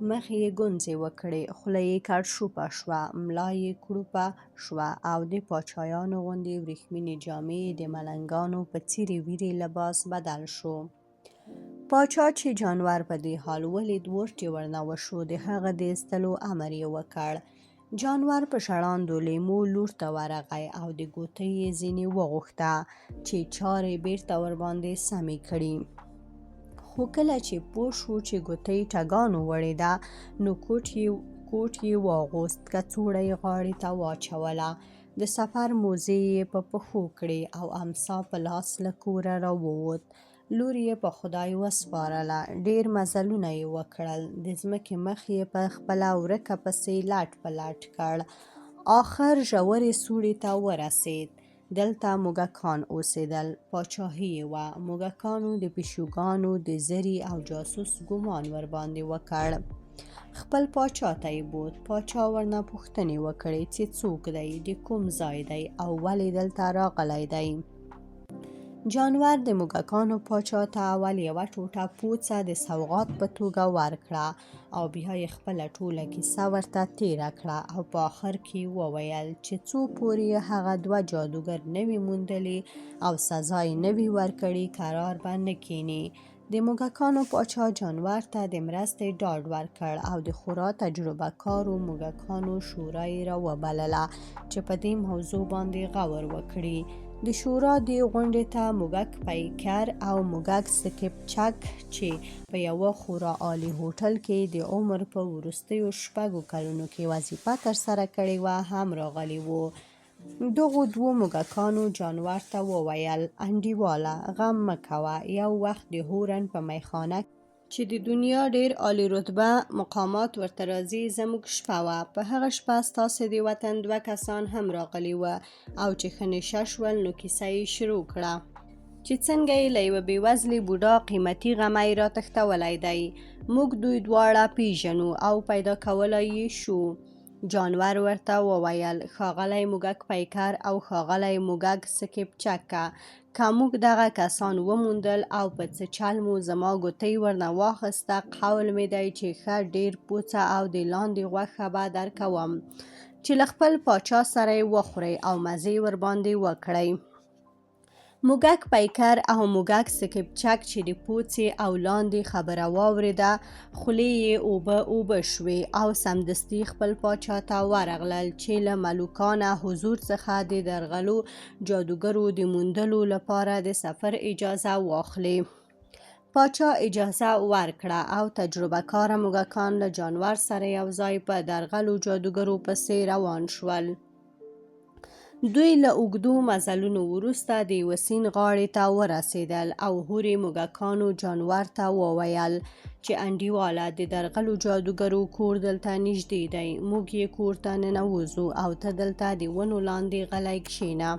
مخ یې ګونځې وکړې، خوله یې کړشوپه شوه، ملا یې کړوپه شوه او د پاچایانو غوندې وریښمینې جامې یې د ملنګانو په څیرې ویرې لباس بدل شو. پاچا چې جانور په دې حال ولید، ورټ یې ورنه وشو، د هغه د ایستلو امر یې وکړ. جانور په ژړاندو لیمو لور ته ورغی او د ګوتۍ یې ځینې وغوښته چې چارې بیرته ورباندې سمې کړي. خو کله چې پوه شو چې ګوتۍ ټګانو وړې ده، نو کوټ یې واغوست، کڅوړه یې غاړې ته واچوله، د سفر موزې یې په پښو کړې او امسا په لاس له کوره راووت. لور یې په خدای وسپارله. ډېر مزلونه یې وکړل، د ځمکې مخ یې په خپله ورکه پسې لټ په لټ کړ. اخر ژورې سوړې ته ورسېد. دلته موږکان اوسېدل، پاچاهي یې وه. موږکانو د پیشوګانو د زري او جاسوس ګومان ورباندې وکړ. خپل پاچا ته یې بوت. پاچا ورنه پوښتنې وکړې چې څوک دی، د کوم ځای دی او ولې دلته راغلی دی. جانور د موږکانو پاچا ته اول یوه ټوټه پوڅه د سوغات په توګه ورکړه او بیا یې خپله ټوله کیسه ورته تیره کړه او په آخر کې یې وویل چې څو پورې یې هغه دوه جادوګر نه وي موندلي او سزا یې نه وي ورکړې، کرار به نه کیني. د موږکانو پاچا جانور ته د مرستې ډاډ ورکړ او د خورا تجربه کارو موږکانو شورا یې راوبلله چې په دې موضوع باندې غور وکړي. د شورا دې غونډې ته موږک پیکر او موږک سکیپچک چې په یوه خورا عالي هوټل کې د عمر په وروستیو شپږو کلونو کې وظیفه ترسره کړې وه، هم راغلي وو. دغو دوو موږکانو جانور ته وویل، انډیواله، غم مه کوه، یو وخت د هورن په میخانه کې، چې د دنیا ډېر عالي رتبه مقامات ورته راځي، زموږ شپه وه. په هغه شپه ستاسې د وطن دوه کسان هم راغلي وه او چې ښه نشه شول نو کیسه یې شروع کړه، چې څنګه یې له یوه بېوزلي بوډا قیمتي غمی راتښتولی دی. موږ دوی دواړه پېژنو او پیدا کولای یې شو. جانور ورته وویل: ښاغلی موږک پیکر او ښاغلی موږک سکپچکه، که موږ دغه کسان وموندل او په څه چل مو زما ګوتۍ ورنه واخیسته، قول مې دی چې ښه ډېر پوڅه او د لاندي غوښه به درکوم، چې له خپل پاچا سره یې وخورئ او مزې ورباندې وکړئ. موږک پیکر او موږک سکپچک چې د پوڅې او لاندي خبره واورېده، خولې یې اوبه اوبه شوې او سمدستي خپل پاچا ته ورغلل چې له ملوکانه حضور څخه د درغلو جادوګرو د موندلو لپاره د سفر اجازه واخلي. پاچا اجازه ورکړه او تجربه کاره موږکان له جانور سره یو ځای په درغلو جادوګرو پسې روان شول. دوی له اوږدو مزلونو وروسته د یوه سیند غاړې ته ورسېدل او هورې موږکانو جانور ته وویل چې انډیواله، د درغلو جادوګرو کور دلته نږدې دی، موږ یې کور ته ننوځو او ته دلته د ونو لاندې غلی کښېنه.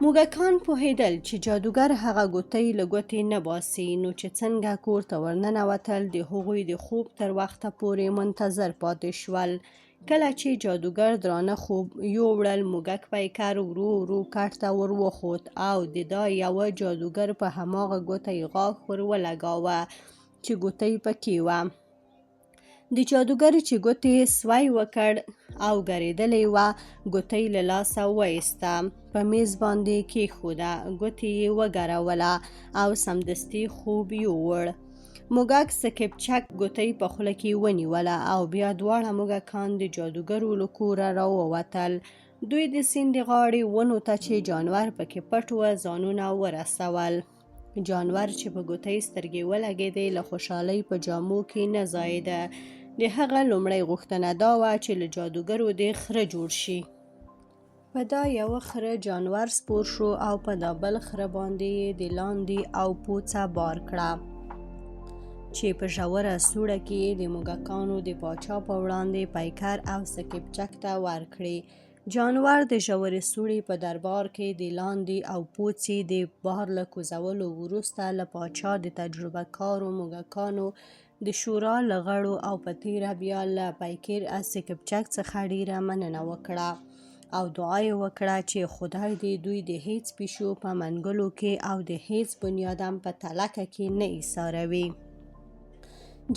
موږکان پوهېدل چې جادوګر هغه ګوتۍ له ګوتې نه باسي، نو چې څنګه کور ته ورننوتل، د هغوی د خوب تر وخته پورې منتظر پاتې شول. کله چې جادوګر درانه خوب یووړل، موږک پیکر ورو ورو کټ ته ور وخوت او د دا یوه جادوګر په هماغه ګوته یې غاښ ور ولګاوه چې ګوتۍ پکې وه. د جادوګر چې ګوتې سوی وکړ او ګرېدلې وه، ګوتۍ له لاسه وایسته، په میز باندې کېښوده، ګوتې یې وګروله او سمدستي خوب یووړ. موږک سکپچک ګوتۍ په خوله کې ونیوله او بیا دواړه موږکان د جادوګرو له کوره راووتل. دوی د سیند د غاړې ونو ته چې جانور پکې پټ و، ځانونه ورسول. جانور چې په ګوتۍ سترګې ولګېدې، له خوشحالۍ په جامو کې نه ځایېده. د هغه لومړۍ غوښتنه دا وه چې له جادوګرو دې خره جوړ شي. په دا یوه خره جانور سپور شو او په دا بل خره باندې یې د لاندي او پوڅه بار کړه چې په ژوره سوړه کې یې د موږکانو د پاچا په وړاندې پیکر او سکپچک ته ورکړې. جانور د ژورې سوړې په دربار کې د لاندي او پوڅې د بار له کوزولو وروسته له پاچا، د تجربه کارو موږکانو د شورا له غړو او په تېره بیا له پیکر او سکپچک څخه ډېره مننه وکړه او دعا یې وکړه چې خدای دې دوی د هېڅ پیشو په منګولو کې او د هېڅ بنیادم په تلکه کې نه ایساروي.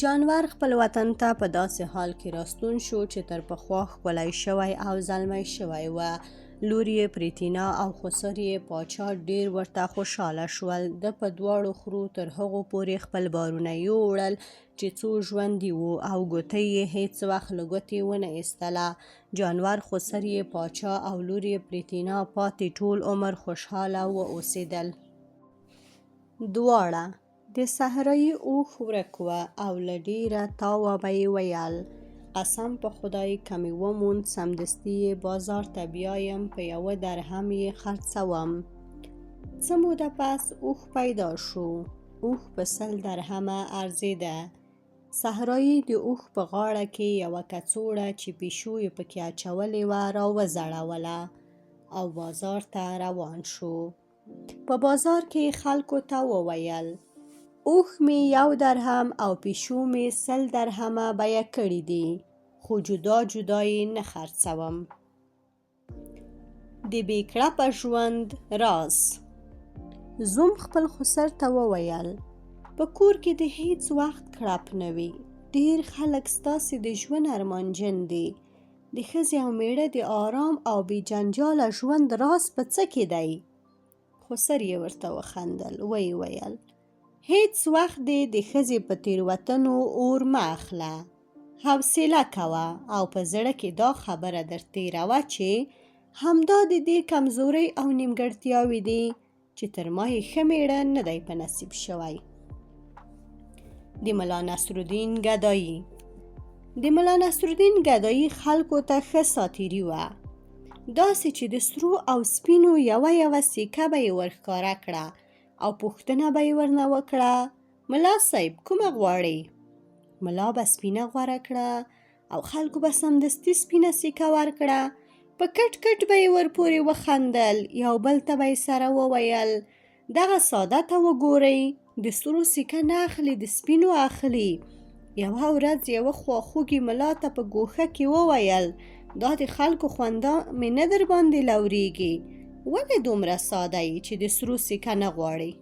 جانور خپل وطن ته په داسې حال کې راستون شو چې تر پخوا ښکلی شوی او زلمی شوی و. لور یې پریتینا او خسر یې پاچا ډېر ورته خوشحاله شول. ده په دواړو خرو تر هغو پورې خپل بارونه یووړل چې څو ژوندي وو او ګوتۍ یې هېڅ وخت له ګوتې ونه ایستله. جانور، خسر یې پاچا او لور یې پریتینا پاتې ټول عمر خوشحاله و اوسېدل. دواړه د صحرايي اوښ ورک و او له ډېره تاوه به یې ویل: قسم په خدای که مې وموند سمدستي یې بازار ته بیایم، په یوه درهم یې خرڅوم. څه موده پس اوښ پیدا شو. اوښ په 100 درهمه ارزېده. صحرايي د اوښ په غاړه کې یوه کڅوړه چې پیشو یې پکې اچولې وه راوځړوله او بازار ته روان شو. په بازار کې خلکو ته وویل: اوښ مې یو درهم او پیشو مې 100 درهمه بیه کړي دي، خو جدا جدا یې نه خرڅوم. د بې کړپه ژوند راز. زوم خپل خسر ته وویل: په کور کې دې هېڅ وخت کړپ نه وي. ډېر خلک ستاسې د ژوند ارمانجن دي. د ښځې او مېړه د آرام او بې جنجاله ژوند راز په څه کې دی؟ خسر یې ورته وخندل، ویې ویل: هېڅ وخت دې د ښځې په تېروتنو اور مه اخله. حوصله کوه او په زړه کې دا خبره در تېروه چې همدا د دې کمزورۍ او نیمګړتیاوې دي چې تر ما یې ښه مېړه نه دی په نصیب شوی. د ملا نصرالدین ګدایي. د ملا نصرالدین ګدایي خلکو ته ښه ساتیري وه، داسې چې د سرو او سپینو یوه یوه سیکه به یې ورښکاره کړه او پوښتنه به یې ورنه وکړه: ملا صاحب کومه غواړې؟ ملا به سپینه غوره کړه او خلکو به سمدستي سپینه سیکه ورکړه. په کټ کټ به یې ورپورې وخندل، یو بل ته به یې سره وویل: دغه ساده ته وګورئ، د سرو سیکه نه اخلي، د سپینو اخلي. یوه ورځ یوه خواخوږي ملا ته په ګوښه کې وویل، دا د خلکو خندا مې نه درباندې لورېږي، ولې دومره ساده یې چې د سرو سکه نه غواړې،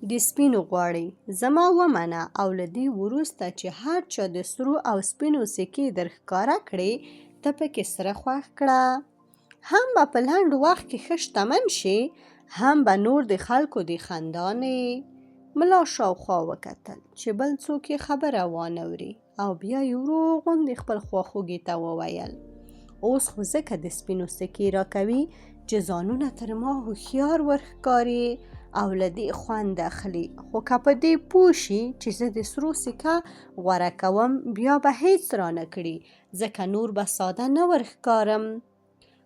د سپینو غواړې؟ زما ومنه او له دې وروسته چې هر چا د سرو او سپینو سکې در ښکاره کړې، ته پکې سره خوښ کړه. هم به په لنډ وخت کې ښه شتمن شې، هم به نور د خلکو د خندا نه یې. ملا شاوخوا وکتل چې بل څوک یې خبره وانه وري او بیا یې ورو غوندې خپل خواخوږي ته وویل، اوس خو ځکه د سپینو سکې راکوي چې ځانونه تر ما هوښیار ورښکاري او له دې خوند اخلي، خو که په دې پوه شي چې زه د سرو سکه غوره کوم بیا به هیڅ رانه کړي، ځکه نور به ساده نه ورښکارم.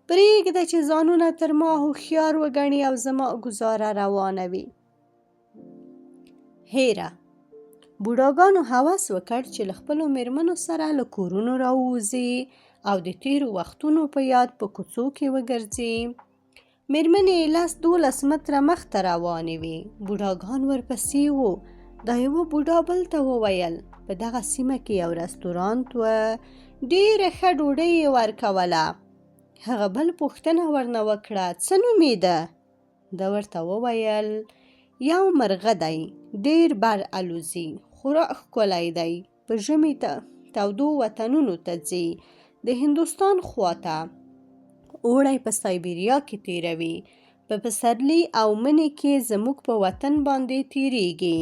پرېږده چې ځانونه تر ما هوښیار وګڼي او زما ګوزاره روانه وي. هېره بوډاګانو هوس وکړ چې له خپلو مېرمنو سره له کورونو راووځي او د تېرو وختونو په یاد په کوڅو کې وګرځي. مېرمنې یې لس دولس متره مخته روانې وې، بوډاګان ورپسې وو. دا یوه بوډا بل ته وویل، په دغه سیمه کې یو رستورانت و، ډېره ښه ډوډۍ یې ورکوله. هغه بل پوښتنه ورنه وکړه، څه نومېده؟ ده ورته وویل، یو مرغه دی، ډېر بر الوزي، خورا ښکلی دی، په ژمي تودو وطنونو ته ځي، د هندوستان خواته، اوړی په سایبریا کې تېروي، په پسرلي او مني کې زموږ په وطن باندې تېرېږي،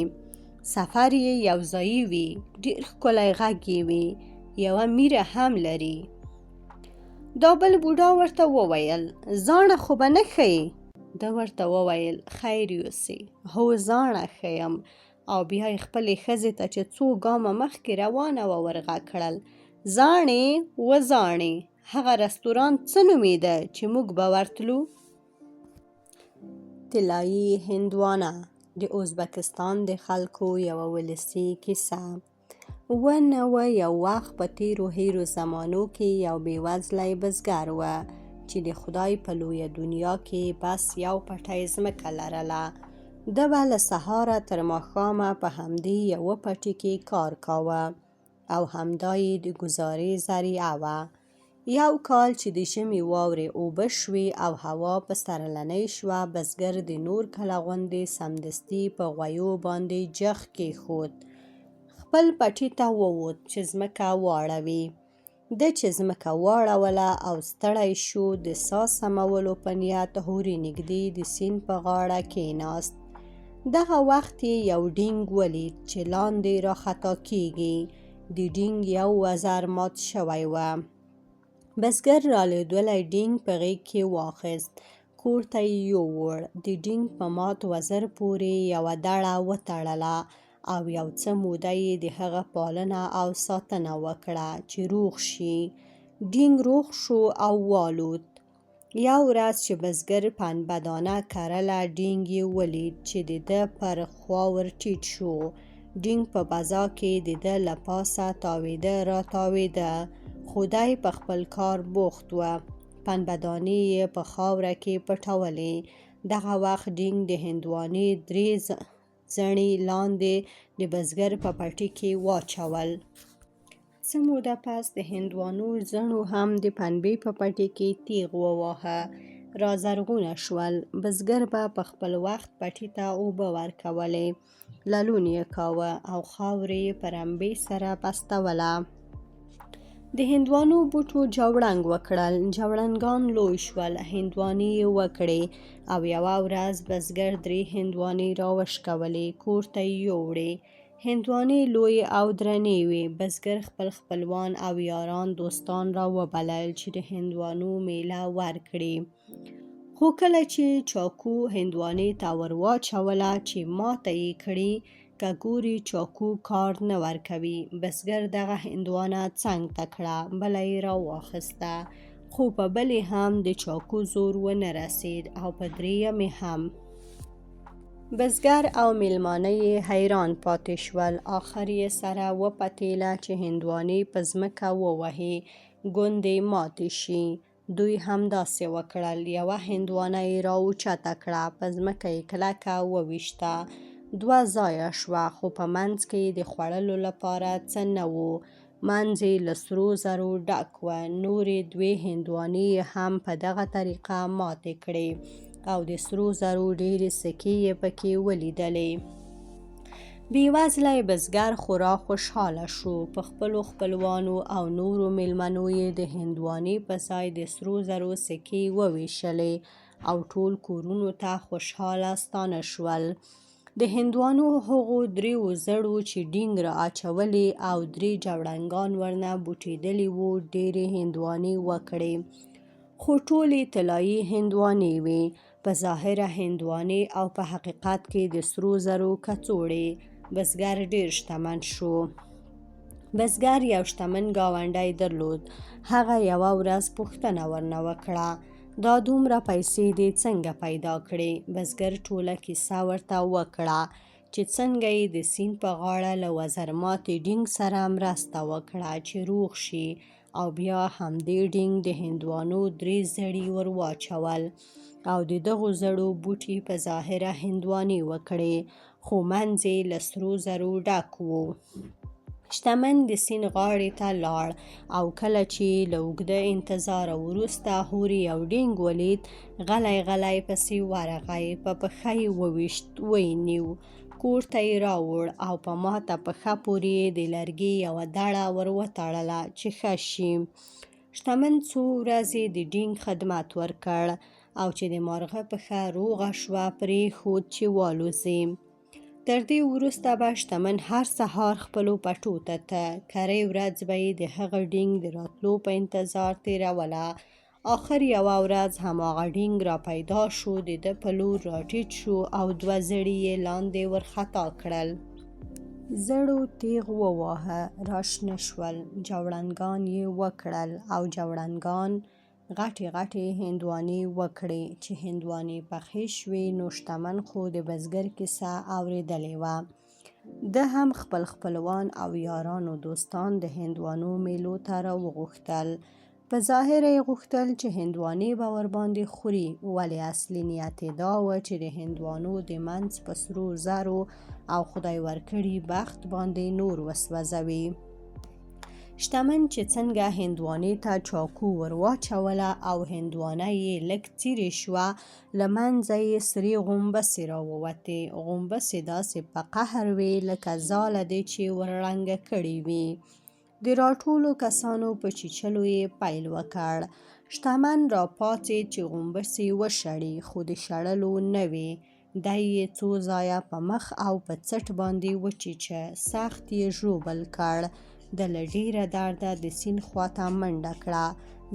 سفر یې یو ځایي وي، ډېر ښکلی غږ یې وي، یوه میره هم لري. دا بل بوډا ورته وویل، زاڼه خو به نه ښیې؟ ده ورته وویل، خیر یوسې، هو زاڼه ښیم. او بیا یې خپلې ښځې ته چې څو ګامه مخکې روانه وه ورغږ کړل، زاڼې وزاڼې، هغه رستورانت څه نومېده چې موږ به ورتلو؟ طلایي هندوانه د ازبکستان د خلکو یوه ولسي کیسه. و نه و یو وخت په تېرو هېرو زمانو کې یو بېوزلی بزګر و چې د خدای په لویه دنیا کې بس یو پټی ځمکه لرله. ده به له سهاره تر ماښامه په همدې یوه پټي کې کار کاوه او همدا یې د ګوزارې ذریعه وه. یو کال چې د ژمي واورې اوبه شوې او هوا پسرلنۍ شوه، بزګر د نور کله غوندې سمدستي په غویو باندې جغ کېښود، خپل پټي ته ووت چې ځمکه واړوي. ده چې ځمکه واړوله او ستړی شو، د ساه سمولو په نیت هورې نږدې د سیند په غاړه کېناست. دغه وخت یې یو ډینګ ولید چې لاندې راخطا کېږي. د ډینګ یو وزر مات شوی و. بزګر رالوېدلی ډینګ په غېږ کې واخیست، کور ته یې یووړ. د ډینګ په مات وزر پورې یې یوه دړه وتړله او یو څه موده یې د هغه پالنه او ساتنه وکړه چې روغ شي. ډینګ روغ شو او والوت. یو ورځ چې بزګر پنبه دانه کرله، ډینګ یې ولید چې د ده پر خوا ور ټیټ شو. ډینګ په فضا کې د ده له پاسه تاوېده راتاوېده، خو دی په خپل کار بوخت و. پنبه دانې یې په خاوره کې پټولې. دغه وخت ډینګ د هندوانې درې زڼي لاندې د بزګر په پټي کې واچول. څه موده پس د هندوانو زڼو هم د پنبې په پټي کې تېغ وواهه، را زرغونه شول. بزګر به په خپل وخت پټي ته اوبه ورکولې، للون یې کاوه او خاورې یې په رمبې سره بستوله. د هندوانو بوټو جوړنګ وکړل، جوړنګان لوی شول، هندوانې یې وکړې او یوه ورځ بزګر درې هندوانې راوشکولې، کور ته یې یووړې. هندوانې لویې او درنې وې. بزګر خپل خپلوان او یاران دوستان را وبلل چې د هندوانو میله ورکړي. خو کله چې چاکو هندوانې ته ور واچوله چې ماته یې کړي، که ګوري چاکو کار نه ورکوي. بزګر دغه هندوانه څنګ ته کړه، بله یې راواخیسته، خو په بلې هم د چاکو زور ونه رسید او په درېیمې هم. بزګر او میلمانه یې حیران پاتې شول. اخر یې سره وپتېله چې هندوانې په ځمکه ووهي، ګوندې ماتې شي. دوی همداسې وکړل. یوه هندوانه یې را اوچته کړه، په ځمکه یې کلکه وویشته. دوه ځایه شوه، خو په منځ کې یې د خوړلو لپاره څه نه وو. منځ یې له سرو زرو ډک و. نورې دوې هندوانې یې هم په دغه طریقه ماتې کړې او د سرو زرو ډېرې سکې یې پکې ولیدلې. بېوزلی بزګر خورا خوشحاله شو. په خپلو خپلوانو او نورو مېلمنو یې د هندوانې په ځای د سرو زرو سکې ووېشلې او ټول کورونو ته خوشحاله ستانه شول. د هندوانو هغو درېو زړو چې ډینګ را اچولې او درې جوړنګان ورنه بوټېدلي وو، ډېرې هندوانې وکړې. خو ټولې طلايي هندوانې وې. په ظاهره هندوانې او په حقیقت کې د سرو زرو کڅوړې. بزګر ډېر شتمن شو. بزګر یو شتمن ګاونډی درلود. هغه یوه ورځ پوښتنه ورنه وکړه: دا دومره پیسې دې څنګه پیدا کړې؟ بزګر ټوله کیسه ورته وکړه چې څنګه یې د سیند په غاړه له وزرماتي ډینګ سره مرسته وکړه چې روغ شي او بیا همدې ډینګ د هندوانو درې زړي ور واچول او د دغو زړو بوټي په ظاهره هندوانې وکړې، خو منځ یې له سرو زرو ډک و. شتمن د سیند غاړې ته لاړ او کله چې یې له اوږده انتظاره وروسته هورې یو ډینګ ولید، غلی غلی پسې ورغی، په پښه یې وویشت، ویې نیو، کور ته یې راوړ او په ماته پښه پورې یې د لرګي یوه دړه ور وتړله چې ښه شي. شتمن څو ورځې د ډینګ خدمت ورکړ او چې د مارغه پښه روغه شوه، پرې یې ښود چې والوزي. تر دې وروسته به شتمن هر سهار خپلو پټو ته ته، کرۍ ورځ به یې د هغه ډینګ د راتلو په انتظار تېروله. اخر یوه ورځ هماغه ډینګ را پیدا شو، د ده په لور راټیټ شو او دوه زړي یې لاندې ورخطا کړل. زړو تېغ وواهه، راشنه شول، جوړنګان یې وکړل او جوړنګان غټې غټې هندوانې وکړې. چې هندوانې پخې شوې، نو شتمن خو د بزګر کیسه اورېدلې وه. ده هم خپل خپلوان او یاران و دوستان د هندوانو مېلو ته راوغوښتل. په ظاهره یې غوښتل چې هندوانې به ورباندې خوري، ولې اصلي نیت یې دا و چې د هندوانو د منځ په سرو زرو او خدای ورکړي بخت باندې نور وسوځوي. شتمن چې څنګه هندوانې ته چاکو ور واچوله او هندوانه یې لږ څیرې شوه، له منځه یې سرې غومبسې راووتې. غومبسې داسې په قهر وې لکه ځاله دې چې ور ړنګه کړې وي. د راټولو کسانو په چیچلو یې پیل وکړ. شتمن را پاڅېد چې غومبسې وشړي، خو د شړلو نه وې. دی یې څو ځایه په مخ او په څټ باندې وچیچه، سخت یې ژوبل کړ. ده له ډېره درده د سیند خواته منډه کړه،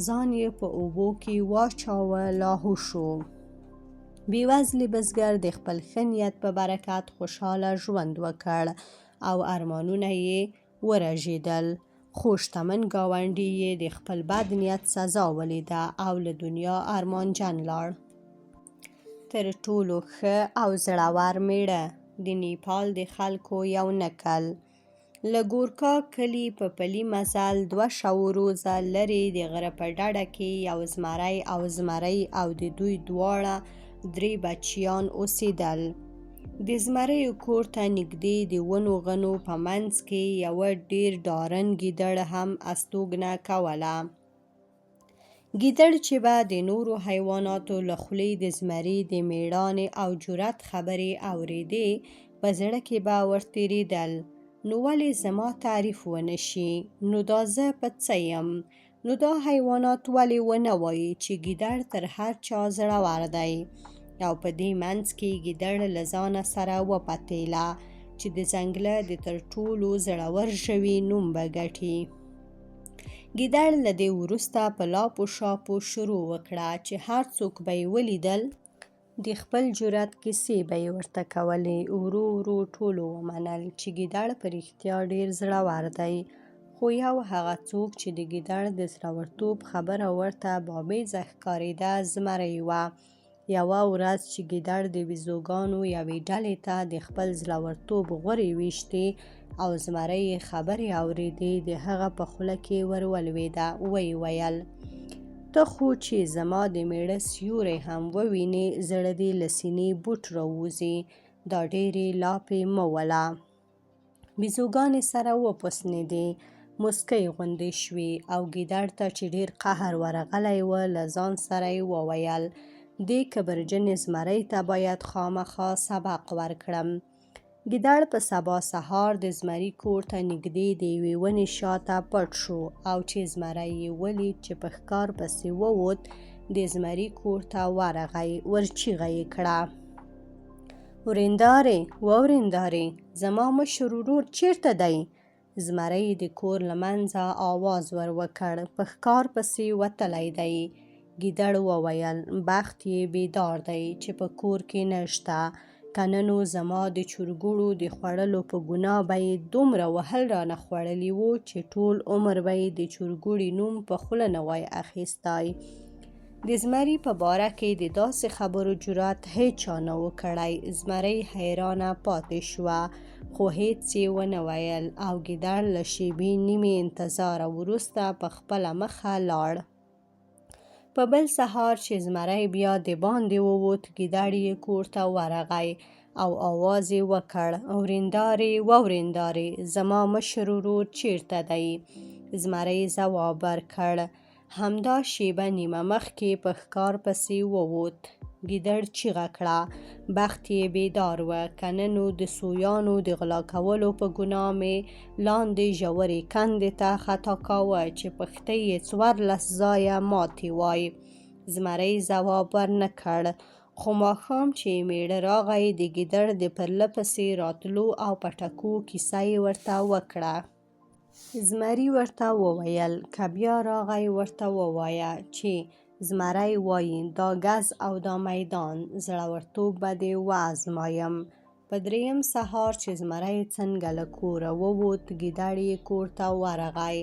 ځان یې په اوبو کې واچاوه، لاهو شو. بېوزلي بزګر د خپل ښه نیت په برکت خوشحاله ژوند وکړ او ارمانونه یې ورژېدل، خو شتمن ګاونډي یې د خپل بد نیت سزا ولیده او له دنیا ارمانجن لاړ. تر ټولو ښه او زړور مېړه، د نیپال د خلکو یو نکل. له ګورکا کلي په پلي مزل دوه شوروزه لرې د غره په ډډه کې یو زمری او زمرۍ او د دوی دواړه درې بچیان اوسېدل. د زمریو کور ته نږدې د ونو غنو په منځ کې یوه ډېر ډارن ګیدړ هم استوګنه کوله. ګیدړ چې به د نورو حیواناتو له خولې د زمري د مېړانې او جرأت خبرې اورېدې، په زړه کې به ورتېرېدل، نو ولې زما تعریف ونه شي؟ نو دا زه په څه یم؟ نو دا حیوانات ولې ونه وایي چې ګیدړ تر هر چا زړور دی؟ او په دې منځ کې ګیدړ له ځانه سره وپتېله چې د ځنګله د تر ټولو زړور ژوي نوم به ګټي. ګیدړ له دې وروسته په لاپو شاپو شروع وکړه چې هر څوک به یې ولیدل، د خپل جرأت کیسې به یې ورته کولې. ورو ورو ټولو ومنل چې ګیدړ په رښتیا ډېر زړور دی. خو یو هغه څوک چې د ګیدړ د زړورتوب خبره ورته بابېزه ښکارېده، زمری وه. یوه ورځ چې ګیدړ د بیزوګانو یوې ډلې ته د خپل زړورتوب غورې ویشتې او زمری یې خبرې اورېدې، د هغه په خوله کې ور ولوېده، ویې ویل: ته خو چې زما د مېړه سیوری هم ووینې، زړه دې له سینې بوټ راووځي. دا ډېرې لاپې مه وله. بیزوګانې سره وپسنېدې، موسکۍ غوندې شوې او ګیدړ ته چې ډېر قهر ورغلی و، له ځان سره یې وویل: دې کبرجنې زمرۍ ته باید خامخا سبق ورکړم. ګیدړ په سبا سهار د زمري کور ته نږدې د یوې ونې شا ته پټ شو او چې زمری یې ولید چې په ښکار پسې ووت، د زمري کور ته ورغی، ورچیغه یې کړه: وریندارې، وریندارې، زما مشر ورور چېرته دی؟ زمري د کور له منځه آواز ور وکړ: په ښکار پسې وتلی دی. ګیدړ وویل: بخت یې بیدار دی چې په کور کې نشته، که نه نو زما د چرګوړو د خوړلو په ګناه به یې دومره وهل رانه خوړلي وو چې ټول عمر به یې د چرګوړي نوم په خوله نه وای اخیستی. د زمري په باره کې د داسې خبرو جرأت هېچا نه و کړی. زمرۍ حیرانه پاتې شوه، خو هېڅ یې ونه ویل او ګیدړ له شېبې نیمې انتظاره وروسته په خپله مخه لاړ. په بل سهار چې زمری بیا د باندې ووت، ګیدړ یې کور ته ورغی او آواز یې وکړ: وریندارې، وریندارې، زما مشر ورور چېرته دی؟ زمري ځواب ورکړ: همدا شېبه نیمه مخکې په ښکار پسې ووت. ګیدړ چیغه کړه: بخت یې بیدار و، که نه نو د سویانو د غلا کولو په ګناه مې لاندې ژورې کندې ته خطا کاوه چې پښتۍ یې 14 ځایه ماتې وای. زمري ځواب ورنه کړ، خو ماښام چې یې مېړه راغی، د ګیدړ د پرله پسې راتلو او پټکو کیسه یې ورته وکړه. زمري ورته وویل: که بیا راغی ورته ووایه چې زمری وایي دا ګز او دا میدان، زړورتوب به دې وازمایم. په درېیم سهار چې زمری څنګه له کوره ووت، ګیدړ یې کور ته ورغی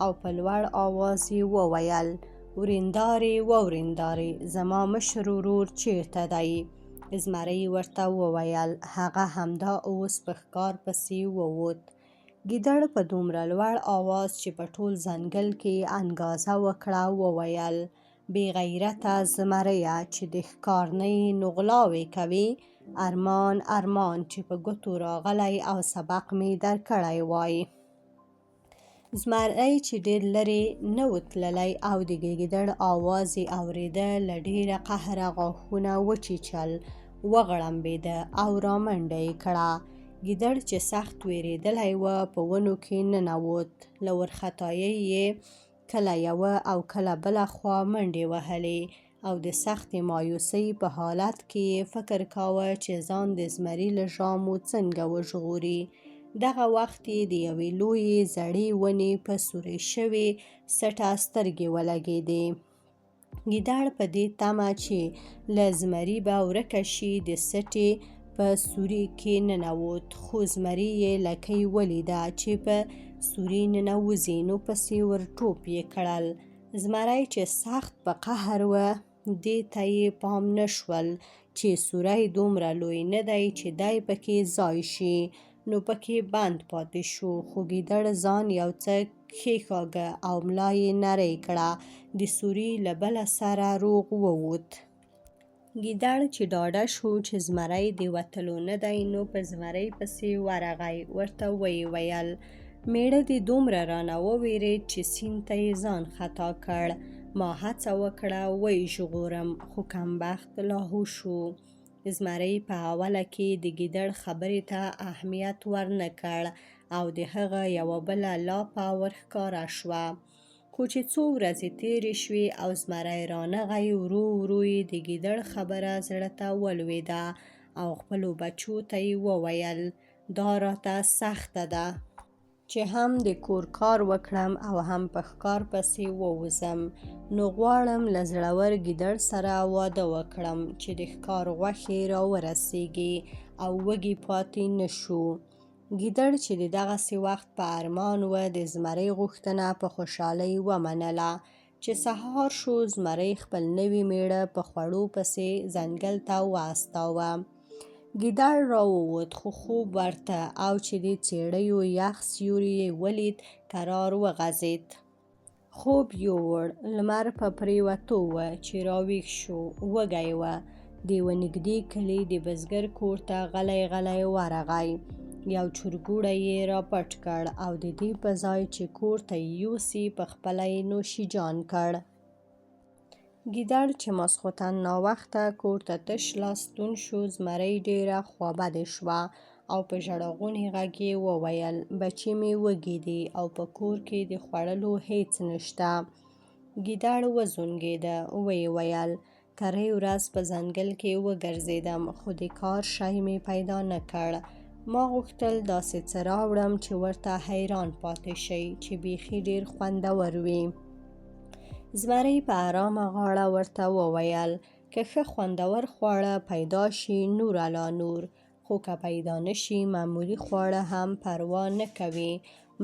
او په لوړ آواز یې وویل: وریندارې، وریندارې، زما مشر ورور چېرته دی؟ زمري ورته وویل: هغه همدا اوس په ښکار پسې ووت. ګیدړ په دومره لوړ آواز چې په ټول ځنګل کې یې انګازه وکړه وویل: بې غیرته زمریه، چې د ښکار نه یې نو غلاوې کوې؟ ارمان ارمان چې په ګوتو راغلی او سبق مې درکړی وای. زمری چې ډېر لرې نه و تللی او د ګیدړ آواز یې اورېده، له ډېره قهره غاښونه وچیچل، وغړمبېده او رامنډه یې کړه. ګیدړ چې سخت وېرېدلی و، په ونو کې ننوت، له وارخطایۍ یې کله یوه او کله بله خوا منډې وهلې او د سختې مایوسۍ په حالت کې یې فکر کاوه چې ځان د زمري له ژامو څنګه وژغوري. دغه وخت یې د یوې لویې زړې ونې په سورۍ شوې سټه سترګې ولګېدې. ګیدړ په دې تمه چې له زمري به ورکه شي، د سټې په سوري کې ننوت، خو زمري یې لکۍ ولیده چې په سوري ننوځي، نو پسې ورټوپ یې کړل. زمری چې سخت په قهر و، دې ته یې پام نه شول چې سوری دومره لوی نه دی چې دی پکې ځای شي، نو پکې بند پاتې شو. خو ګیدړ ځان یو څه کښېکاږه او ملا یې نرۍ کړه، د سوري له بله سره روغ ووت. ګیدړ چې ډاډه شو چې زمری د وتلو نه دی، نو په زمري پسې ورغی، ورته ویې ویل: مېړه دې دومره رانه ووېرېد چې سیند ته یې ځان خطا کړ، ما هڅه وکړه ویې ژغورم، خو کمبخت لاهو شو. زمري په اوله کې د ګیدړ خبرې ته اهمیت ورنه کړ او د هغه یوه بله لاپه ورښکاره شوه. خو چې څو ورځې تېرې شوې او زمری رانغی، ورو ورو یې د ګیدړ خبره زړه ته ولوېده او خپلو بچو ته یې وویل: دا راته سخته ده چې هم د کور کار وکړم او هم په ښکار پسې ووځم، نو غواړم له زړور ګیدړ سره واده وکړم چې د ښکار غوښې راورسېږي او وږي پاتې نه شو. ګیدړ چې د دغسې وخت په ارمان و، د زمري غوښتنه په خوشحالۍ ومنله. چې سهار شو، زمري خپل نوی مېړه په خوړو پسې ځنګل ته واستاوه. ګیدړ راووت، خو خوب ورته او چې د څېړیو یخ سیوری یې ولید، کرار وغځېد. خوب یووړ. لمر په پرېوتو و چې راویښ شو، وږی و. د یوه نږدې کلي د بزګر کور ته غلی غلی ورغی. یو چرګوړی یې راپټ کړ او د دې په ځای چې کور ته یې یوسي په خپله یې نوشیجان کړ. ګیدړ چې ماسخوتن ناوخته کور ته تش لاس ستون شو، زمرۍ ډېره خوابدې شوه او په ژړغوني غږ یې وویل: بچي مې وږي دي او په کور کې د خوړلو هېڅ نشته. ګیدړ وزونګېده، ویې ویل: کرۍ ورځ په ځنګل کې وګرځېدم، خو د کار شی مې پیدا نه کړ. ما غوښتل داسې څه راوړم چې ورته حیران پاتې شئ، چې بیخي ډېر خوندور وي. زمري په ارامه غاړه ورته وویل: که ښه خوندور خواړه پیدا شي نور علی نور، خو که پیدا نه شي معمولي خواړه هم پروا نه کوي،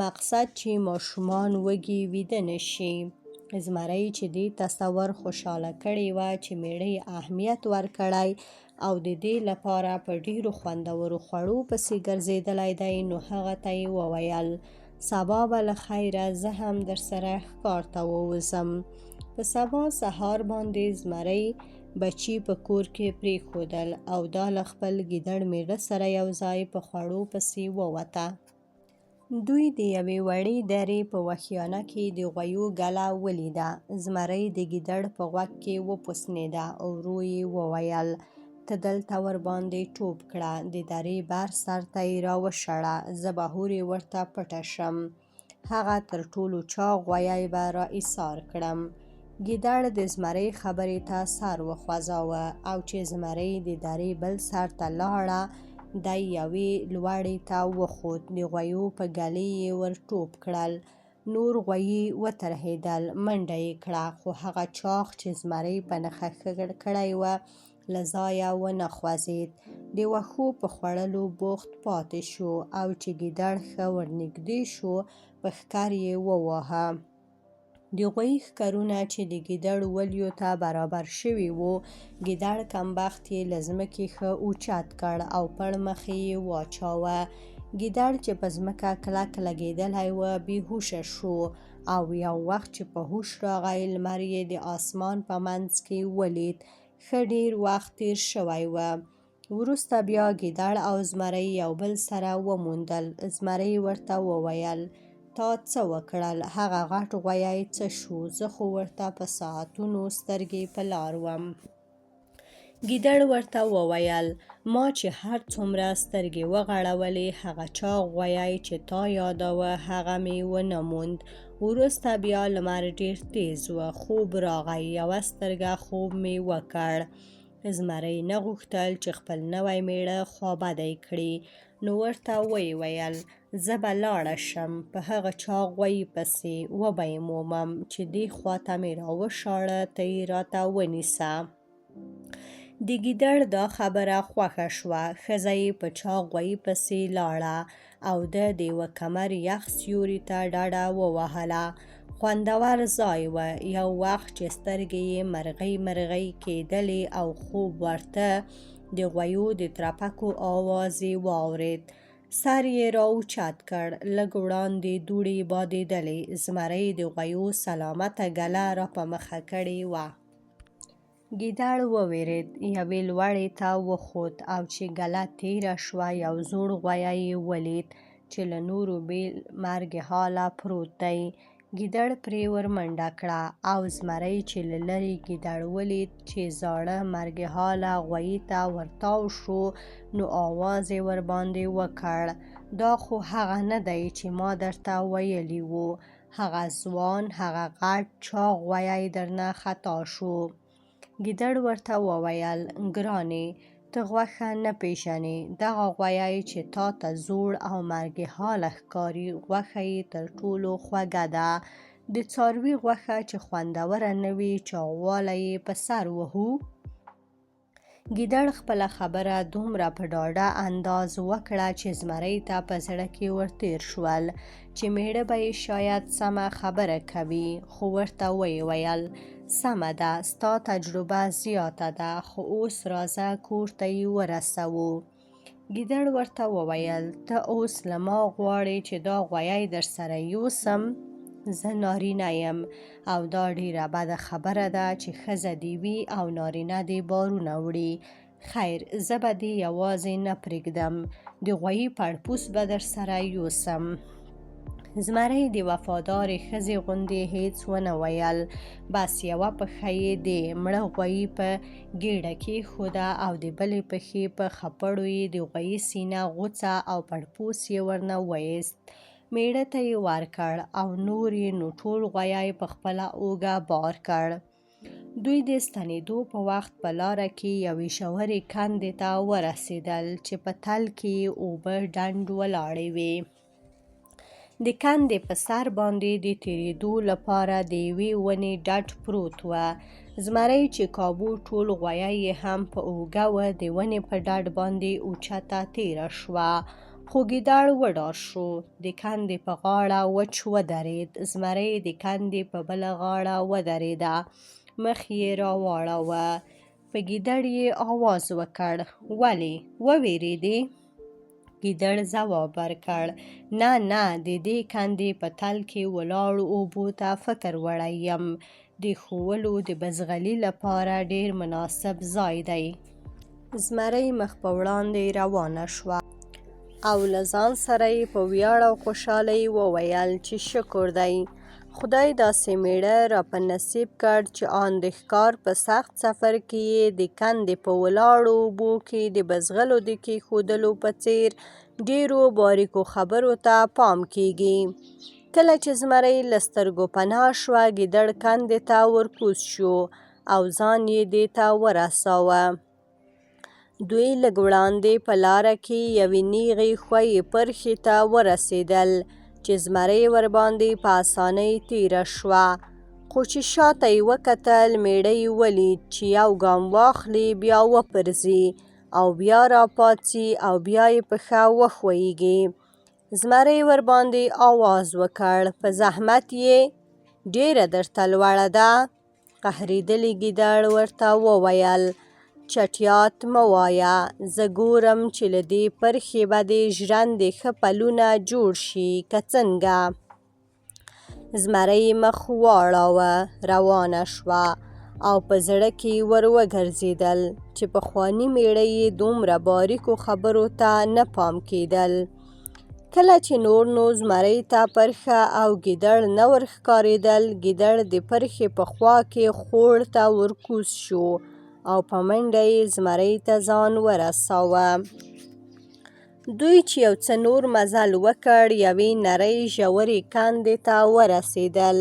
مقصد چې ماشومان وږي ویده نه شي. زمرۍ چې دې تصور خوشاله کړې وه چې مېړه یې اهمیت ورکړی او د دې لپاره په ډېرو خوندورو خوړو پسې ګرځېدلی دی، نو هغه ته یې وویل: سبا به له خیره زه هم درسره ښکار ته ووځم. په سبا سهار باندې زمرۍ بچي په کور کې پرېښودل او دا له خپل ګیدړ مېړه سره یو ځای په خوړو پسې ووته. دوی د یوې وړې درې په وښیانه کې د غویو ګله ولیده. زمرۍ د ګیدړ په غوږ کې وپوسنېده، ورو یې وویل: ته دلته ورباندې ټوپ کړه، د درې بر سر ته یې راوشړه، زه به هورې ورته پټه شم، هغه تر ټولو چاغ غویی به را ایسار کړم. ګیدړ د زمرۍ خبرې ته سر وخوځاوه او چې زمرۍ د درې بل سر ته لاړه، دی یوې لوړې ته وخوت، د غویو په ګلې یې ور ټوپ کړل. نور غویي وترهېدل، منډه یې کړه، خو هغه چاغ چې زمرۍ په نښه کړی و، له ځایه ونه خوځېد. د وښو په خوړلو بوخت پاتې شو او چې ګیدړ ښه ورنږدې شو، په ښکر یې وواهه. د غویي ښکرونه چې د ګیدړ ولیو ته برابر شوي وو، ګیدړ کمبخت یې له ځمکې ښه اوچت کړ او پړ مخې یې واچاوه. ګیدړ چې په ځمکه کلک لګېدلی و، بې هوشه شو او یو وخت چې په هوش راغی، لمر یې د اسمان په منځ کې ولید. ښه ډېر وخت تېر شوی و. وروسته بیا ګیدړ او زمرۍ یو بل سره وموندل. زمرۍ ورته وویل: تا څه وکړل، هغه غټ غویی څه شو، زه خو ورته په ساعتونو سترګې په لار وم. ګیدړ ورته وویل: ما چې هر څومره سترګې وغړولې، هغه چاغ غویی چې تا یاداوه، هغه مې ونه موند. وروسته بیا لمر ډېر تېز و، خوب راغی، یوه سترګه خوب مې وکړ. زمرۍ نه غوښتل چې خپل نوی مېړه خوابدی کړي، نو ورته ویې ویل: زه به لاړه شم په هغه چاغ غویي پسې، وبه یې مومم، چې دې خوا ته مې راوشاړه، ته یې راته ونیسه. د ګیدړ دا خبره خوښه شوه، ښځه یې په چاغ غویي پسې لاړه او ده د یوه کمر یخ سیوري ته ډډه ووهله. خوندور ځای و. یو وخت چې سترګې یې مرغۍ مرغۍ کېدلې او خوب ورته، د غویو د ترپکو آواز یې واورېد. سر یې را اوچت کړ، لږ وړاندې دوړې بادېدلې، زمرۍ د غویو سلامته ګله را په مخه کړې وه. ګیدړ ووېرېد، یوې لوړې ته وخوت او چې ګله تېره شوه، یو زوړ غویی یې ولید چې له نورو بېل مرګي حاله پروت دی. ګیدړ پرې ورمنډه کړه او زمرۍ چې له لرې ګیدړ ولید چې زاړه مرګي حاله غویي ته ورتاو شو، نو آواز یې ورباندې وکړ: دا خو هغه نه دی چې ما درته ویلي وو، هغه ځوان، هغه غټ چاغ غویی درنه خطا شو. ګیدړ ورته وویل: ګرانې! ته غوښه نه پېژنې، دغه غویی چې تا ته زوړ او مرګي حاله ښکاري، غوښه یې تر ټولو خوږه ده. د څاروي غوښه چې خوندوره نه وي، چاغوالی یې په سر وهو؟ ګیدړ خپله خبره دومره په ډاډه انداز وکړه چې زمرۍ ته په زړه کې ورتېر شول چې مېړه به یې شاید سمه خبره کوي، خو ورته ویې ویل: سمه ده، ستا تجربه زیاته ده، خو اوس راځه کور ته یې ورسوو. ګیدړ ورته وویل: ته اوس له ما غواړې چې دا غویی درسره یوسم؟ زه نارینه یم او دا ډېره بده خبره ده چې ښځه دې وي او نارینه دې بارونه وړي. خیر، زه به دې یوازې نه پرېږدم، د غویي پړپوس به درسره یوسم. زمری د وفادارې ښځې غوندې هېڅ ونه ویل، بس یوه پښه یې د مړه غویي په ګېډه کېښوده او د بلې پښې په خپړو یې د غویي سینه غوڅه او پړپوس یې ورنه وایست، مېړه ته یې ورکړ او نور یې نو ټول غویی په خپله اوږه بار کړ. دوی د ستنېدو په وخت په لاره کې یوې ژورې کندې ته ورسېدل چې په تل کې یې اوبه ډنډ ولاړې وې. د کندې په سر باندې د تېرېدو لپاره د یوې ونې ډډ پروت و. زمری چې کابو ټول غویی یې هم په اوږه و، د ونې په ډډ باندې اوچته تېره شوه. خو ګیدړ وډار شو، د کندې په غاړه وچ ودرېد. زمری د کندې په بله غاړه ودرېده، مخ یې راواړاوه، په ګیدړ یې آواز وکړ: ولې، ووېرېدې؟ ګیدړ ځواب ورکړ: نه نه، د دې کندې په تل کې ولاړو اوبو ته فکر وړی یم، د ښوولو د بزغلي لپاره ډېر مناسب ځای دی. زمرۍ مخ په وړاندې روانه شوه او له ځان سره یې په ویاړ او خوشحالۍ وویل چې شکر دی، خدای داسې مېړه را په نصیب کړ چې آن د ښکار په سخت سفر کې یې د کندې په ولاړو اوبو کې د بزغلو د کېښودلو په څېر ډېرو باریکو خبرو ته پام کېږي. کله چې زمرۍ له سترګو پناه شوه، ګیدړ کندې ته ورکوز شو او ځان یې دې ته ورساوه. دوی لږ وړاندې په لاره کې یوې نیغې ښویې پرښې ته ورسېدل چې زمرۍ ورباندې په اسانۍ تېره شوه، خو چې شاته یې وکتل، مېړه یې ولید چې یو ګام واخلي بیا وپرځي او بیا راپاڅي او بیا یې پښه وښویېږي. زمرۍ ورباندې آواز وکړ: په زحمت یې، ډېره درته لوړه ده؟ قهرېدلي ګیدړ ورته وویل: چټیات مه وایه، زه ګورم چې له دې پرښې به دې ژرندې ښه پلونه جوړ شي که څنګه؟ زمرۍ مخ واړاوه، روانه شوه او په زړه کې ور وګرځېدل چې پخواني مېړه یې دومره باریکو خبرو ته نه پام کېدل. کله چې نور نو زمرۍ ته پرښه او ګیدړ نه ور ښکارېدل، ګیدړ د پرښې په خوا کې خوړ ته ورکوز شو او په منډه یې زمرۍ ته ځان ورساوه. دوی چې یو څه نور مزل وکړ، یوې نرۍ ژورې کندې ته ورسېدل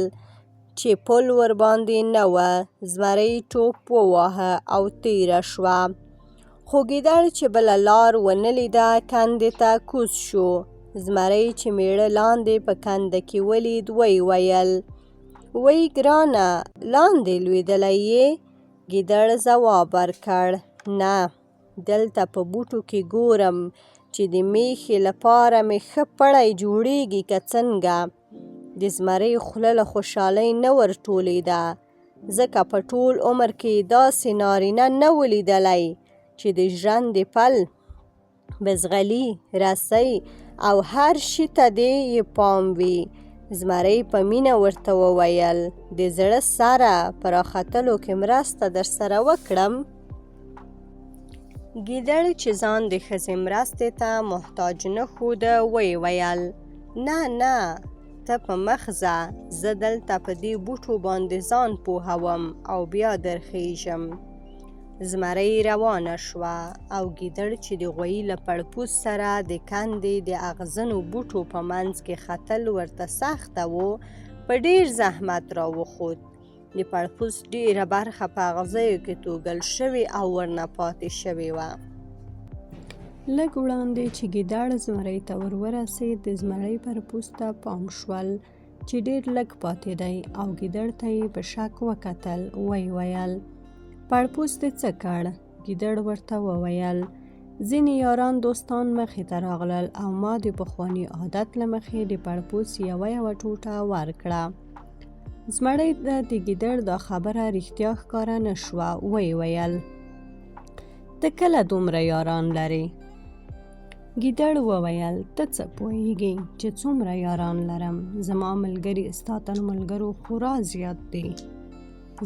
چې پل ورباندې نه و. زمرۍ ټوپ وواهه او تېره شوه. خو ګیدړ چې بله لار ونه لیده، کندې ته کوز شو. زمرۍ چې مېړه لاندې په کنده کې ولید، ویې ویل: وۍ ګرانه، لاندې لوېدلی یې؟ ګیدړ ځواب ورکړ: نه، دلته په بوټو کې ګورم چې د مېښې لپاره مې ښه پړی جوړېږي که څنګه؟ د زمرۍ خوله له خوشحالۍ نه ورټولېده، ځکه په ټول عمر کې یې داسې نارینه نه و لیدلی چې د ژرندې پل، بزغلي، رسۍ او هر شي ته دې یې پام وي. زمرۍ په مینه ورته وویل: د زړه سره په راختلو کې مرسته درسره وکړم؟ ګیدړ چې ځان د ښځې مرستې ته محتاج نه ښوده، ویې ویل: نه نه، ته په مخ ځه، زه دلته په دې بوټو باندې ځان پوهوم او بیا درخېژم. زمرۍ روانه شوه او ګیدړ چې د غویي له پړپوس سره د کندې د اغزنو بوټو په منځ کې ختل ورته سخته وو، په ډېر زحمت راوخوت. د پړپوس ډېره برخه په اغزیو کې توږل شوې او ورنه پاتې شوې وه. لږ وړاندې چې ګیدړ زمرۍ ته ور ورسېد، د زمرۍ پړپوس ته پام شول چې ډېر لږ پاتې دی او ګیدړ ته یې په شک وکتل، ویې ویل: پړپوس دې څه کړ؟ ګیدړ ورته وویل: ځینې یاران دوستان مخې ته راغلل او ما د پخواني عادت له مخې د پړپوس یوه یوه ټوټه ورکړه. زمرۍ ته د ګیدړ دا خبره رښتیا ښکاره نه شوه، ویې ویل: ته کله دومره یاران لرې؟ ګیدړ وویل، ته څه پوهېږې چې څومره یاران لرم، زما ملګري ستا تر ملګرو خورا زیات دي.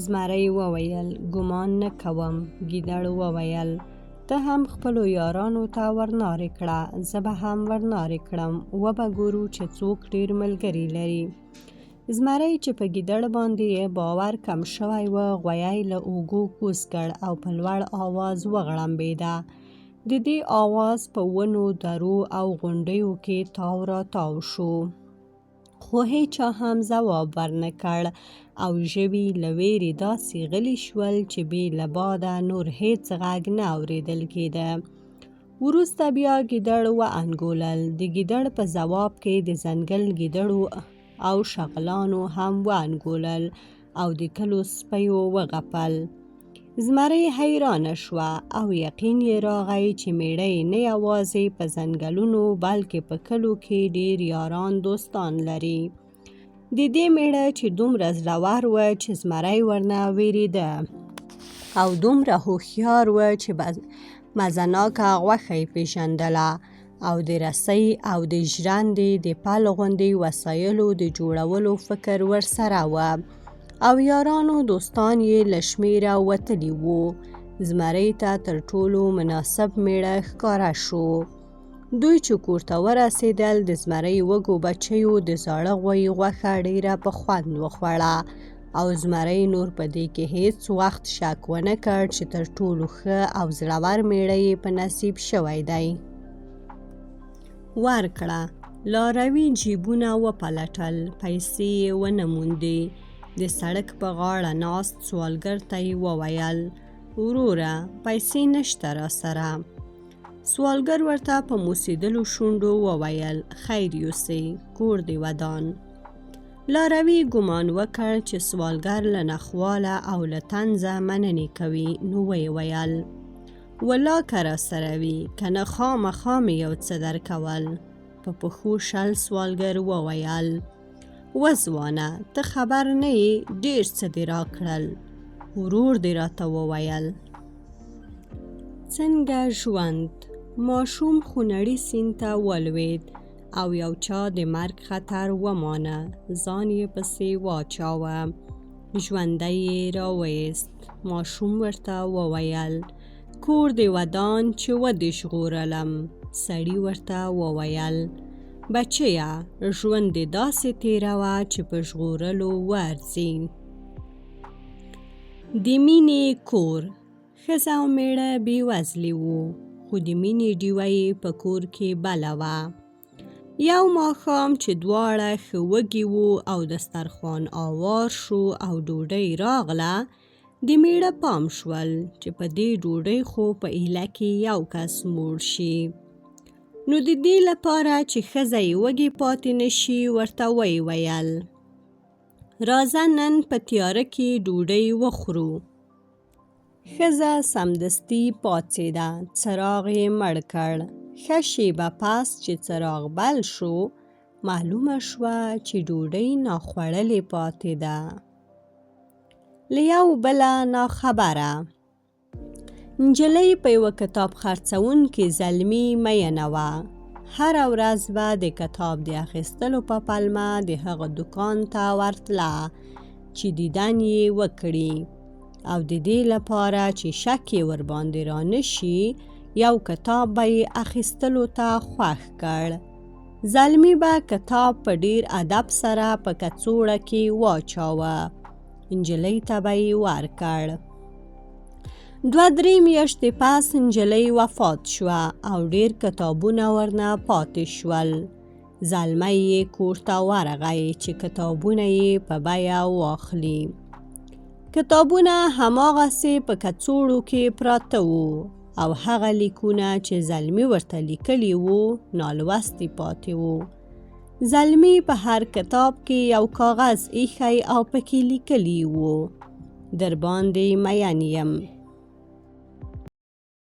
زمری وویل، ګمان نه کوم. ګیدړ وویل، ته هم خپلو یارانو ته ورنارې کړه، زه به هم ورنارې کړم، وبه ګورو چې څوک ډېر ملګري لري. زمری چې په ګیدړ باندې یې باور کم شوی و، غویی له اوږو کوز کړ او په لوړ آواز وغړمبېده. د دې آواز په ونو، درو او غونډیو کې تاو راتاو شو. خو هېچا هم ځواب ورنه کړ او ژوي له وېرې داسې غلي شول چې بې له باده نور هېڅ غږ نه اورېدل کېده. وروسته بیا ګیدړ وانګولل. د ګیدړ په ځواب کې د ځنګل ګیدړو او شغلانو هم وانګولل او د کلو سپیو وغپل. زمرۍ حیرانه شوه او یقین یې راغی چې مېړه یې نه یوازې په ځنګلونو بلکې په کلو کې ډېر یاران دوستان لري. د دې مېړه چې دومره زړور و چې زمری ورنه وېرېده او دومره هوښیار و چې مزه ناکه غوښه یې پېژندله او د رسۍ او د ژرندې د پل غوندې وسایلو د جوړولو فکر ورسره و او یارانو دوستان یې له شمېره وتلي وو، زمرۍ ته تر ټولو مناسب مېړه ښکاره شو. دوی چې کور ته ورسېدل، د زمرۍ وږو بچیو د زاړه غوایي غوښه ډېره په خوند وخوړه او زمرۍ نور په دې کې هېڅ وخت شک ونه کړ چې تر ټولو ښه او زړور مېړه یې په نصیب شوی دی. ورکړه. لاروي جیبونه وپلټل، پیسې یې ونه موندې. د سړک په غاړه ناست سوالګر ته یې وویل، وروره پیسې نشته راسره. سوالګر ورته په موسېدلو شونډو وویل، خیر یوسې، کور دې ودان. لاروي ګمان وکړ چې سوالګر له نخواله او له طنزه مننې کوي، نو ویې ویل، ولا که راسره وي، که نه خامخا مې یو څه درکول. په پښو 20 سوالګر وویل، وه ځوانه ته خبر نه یې، ډېر څه دې راکړل. ورور دې راته وویل. څنګه ژوند؟ ماشوم خونړي سیند ته ولوېد او یو چا د مرګ خطر ومانه، ځان یې پسې واچاوه، ژوندی یې راوایست. ماشوم ورته وویل، کور دې ودان چې ودې ژغورلم. سړي ورته وویل، بچیه ژوند دې داسې تېروه چې په ژغورلو وارزي. د مینې کور. ښځه او مېړه بېوزلي وو، خو د مینې ډیوه یې په کور کې بله وه. یو ماښام چې دواړه ښه وږي وو او دسترخوان آوار شو او ډوډۍ راغله، د مېړه پام شول چې په دې ډوډۍ خو په ایله کې یو کس موړ شي. نو د دې لپاره چې ښځه یې وږې پاتې نه شي، ورته ویې ویل، راځه نن په تیاره کې ډوډۍ وخورو. ښځه سمدستي پاڅېده، څراغ یې مړ کړ. ښه شېبه پس چې څراغ بل شو، معلومه شوه چې ډوډۍ ناخوړلې پاتې ده. له یو بله ناخبره. نجلۍ په یوه کتاب خرڅوونکي زلمي میینه وه. هره ورځ به د کتاب د اخیستلو په پلمه د هغه دوکان ته ورتله چې دیدن یې وکړي او د دې لپاره چې شک یې ورباندې رانه شي، یو کتاب به یې اخیستلو ته خوښ کړ. زلمي به کتاب په ډېر ادب سره په کڅوړه کې واچاوه، نجلۍ ته به یې ورکړ. 2-3 میاشتې پس نجلۍ وفات شوه او ډېر کتابونه ورنه پاتې شول. زلمی یې کور ته ورغی چې کتابونه یې په بیه واخلي. کتابونه هماغسې په کڅوړو کې پراته وو او هغه لیکونه چې زلمی ورته لیکلي وو نالوستي پاتې وو. زلمی په هر کتاب کې یو کاغذ ایښی او پکې لیکلي وو، در باندې مین یم.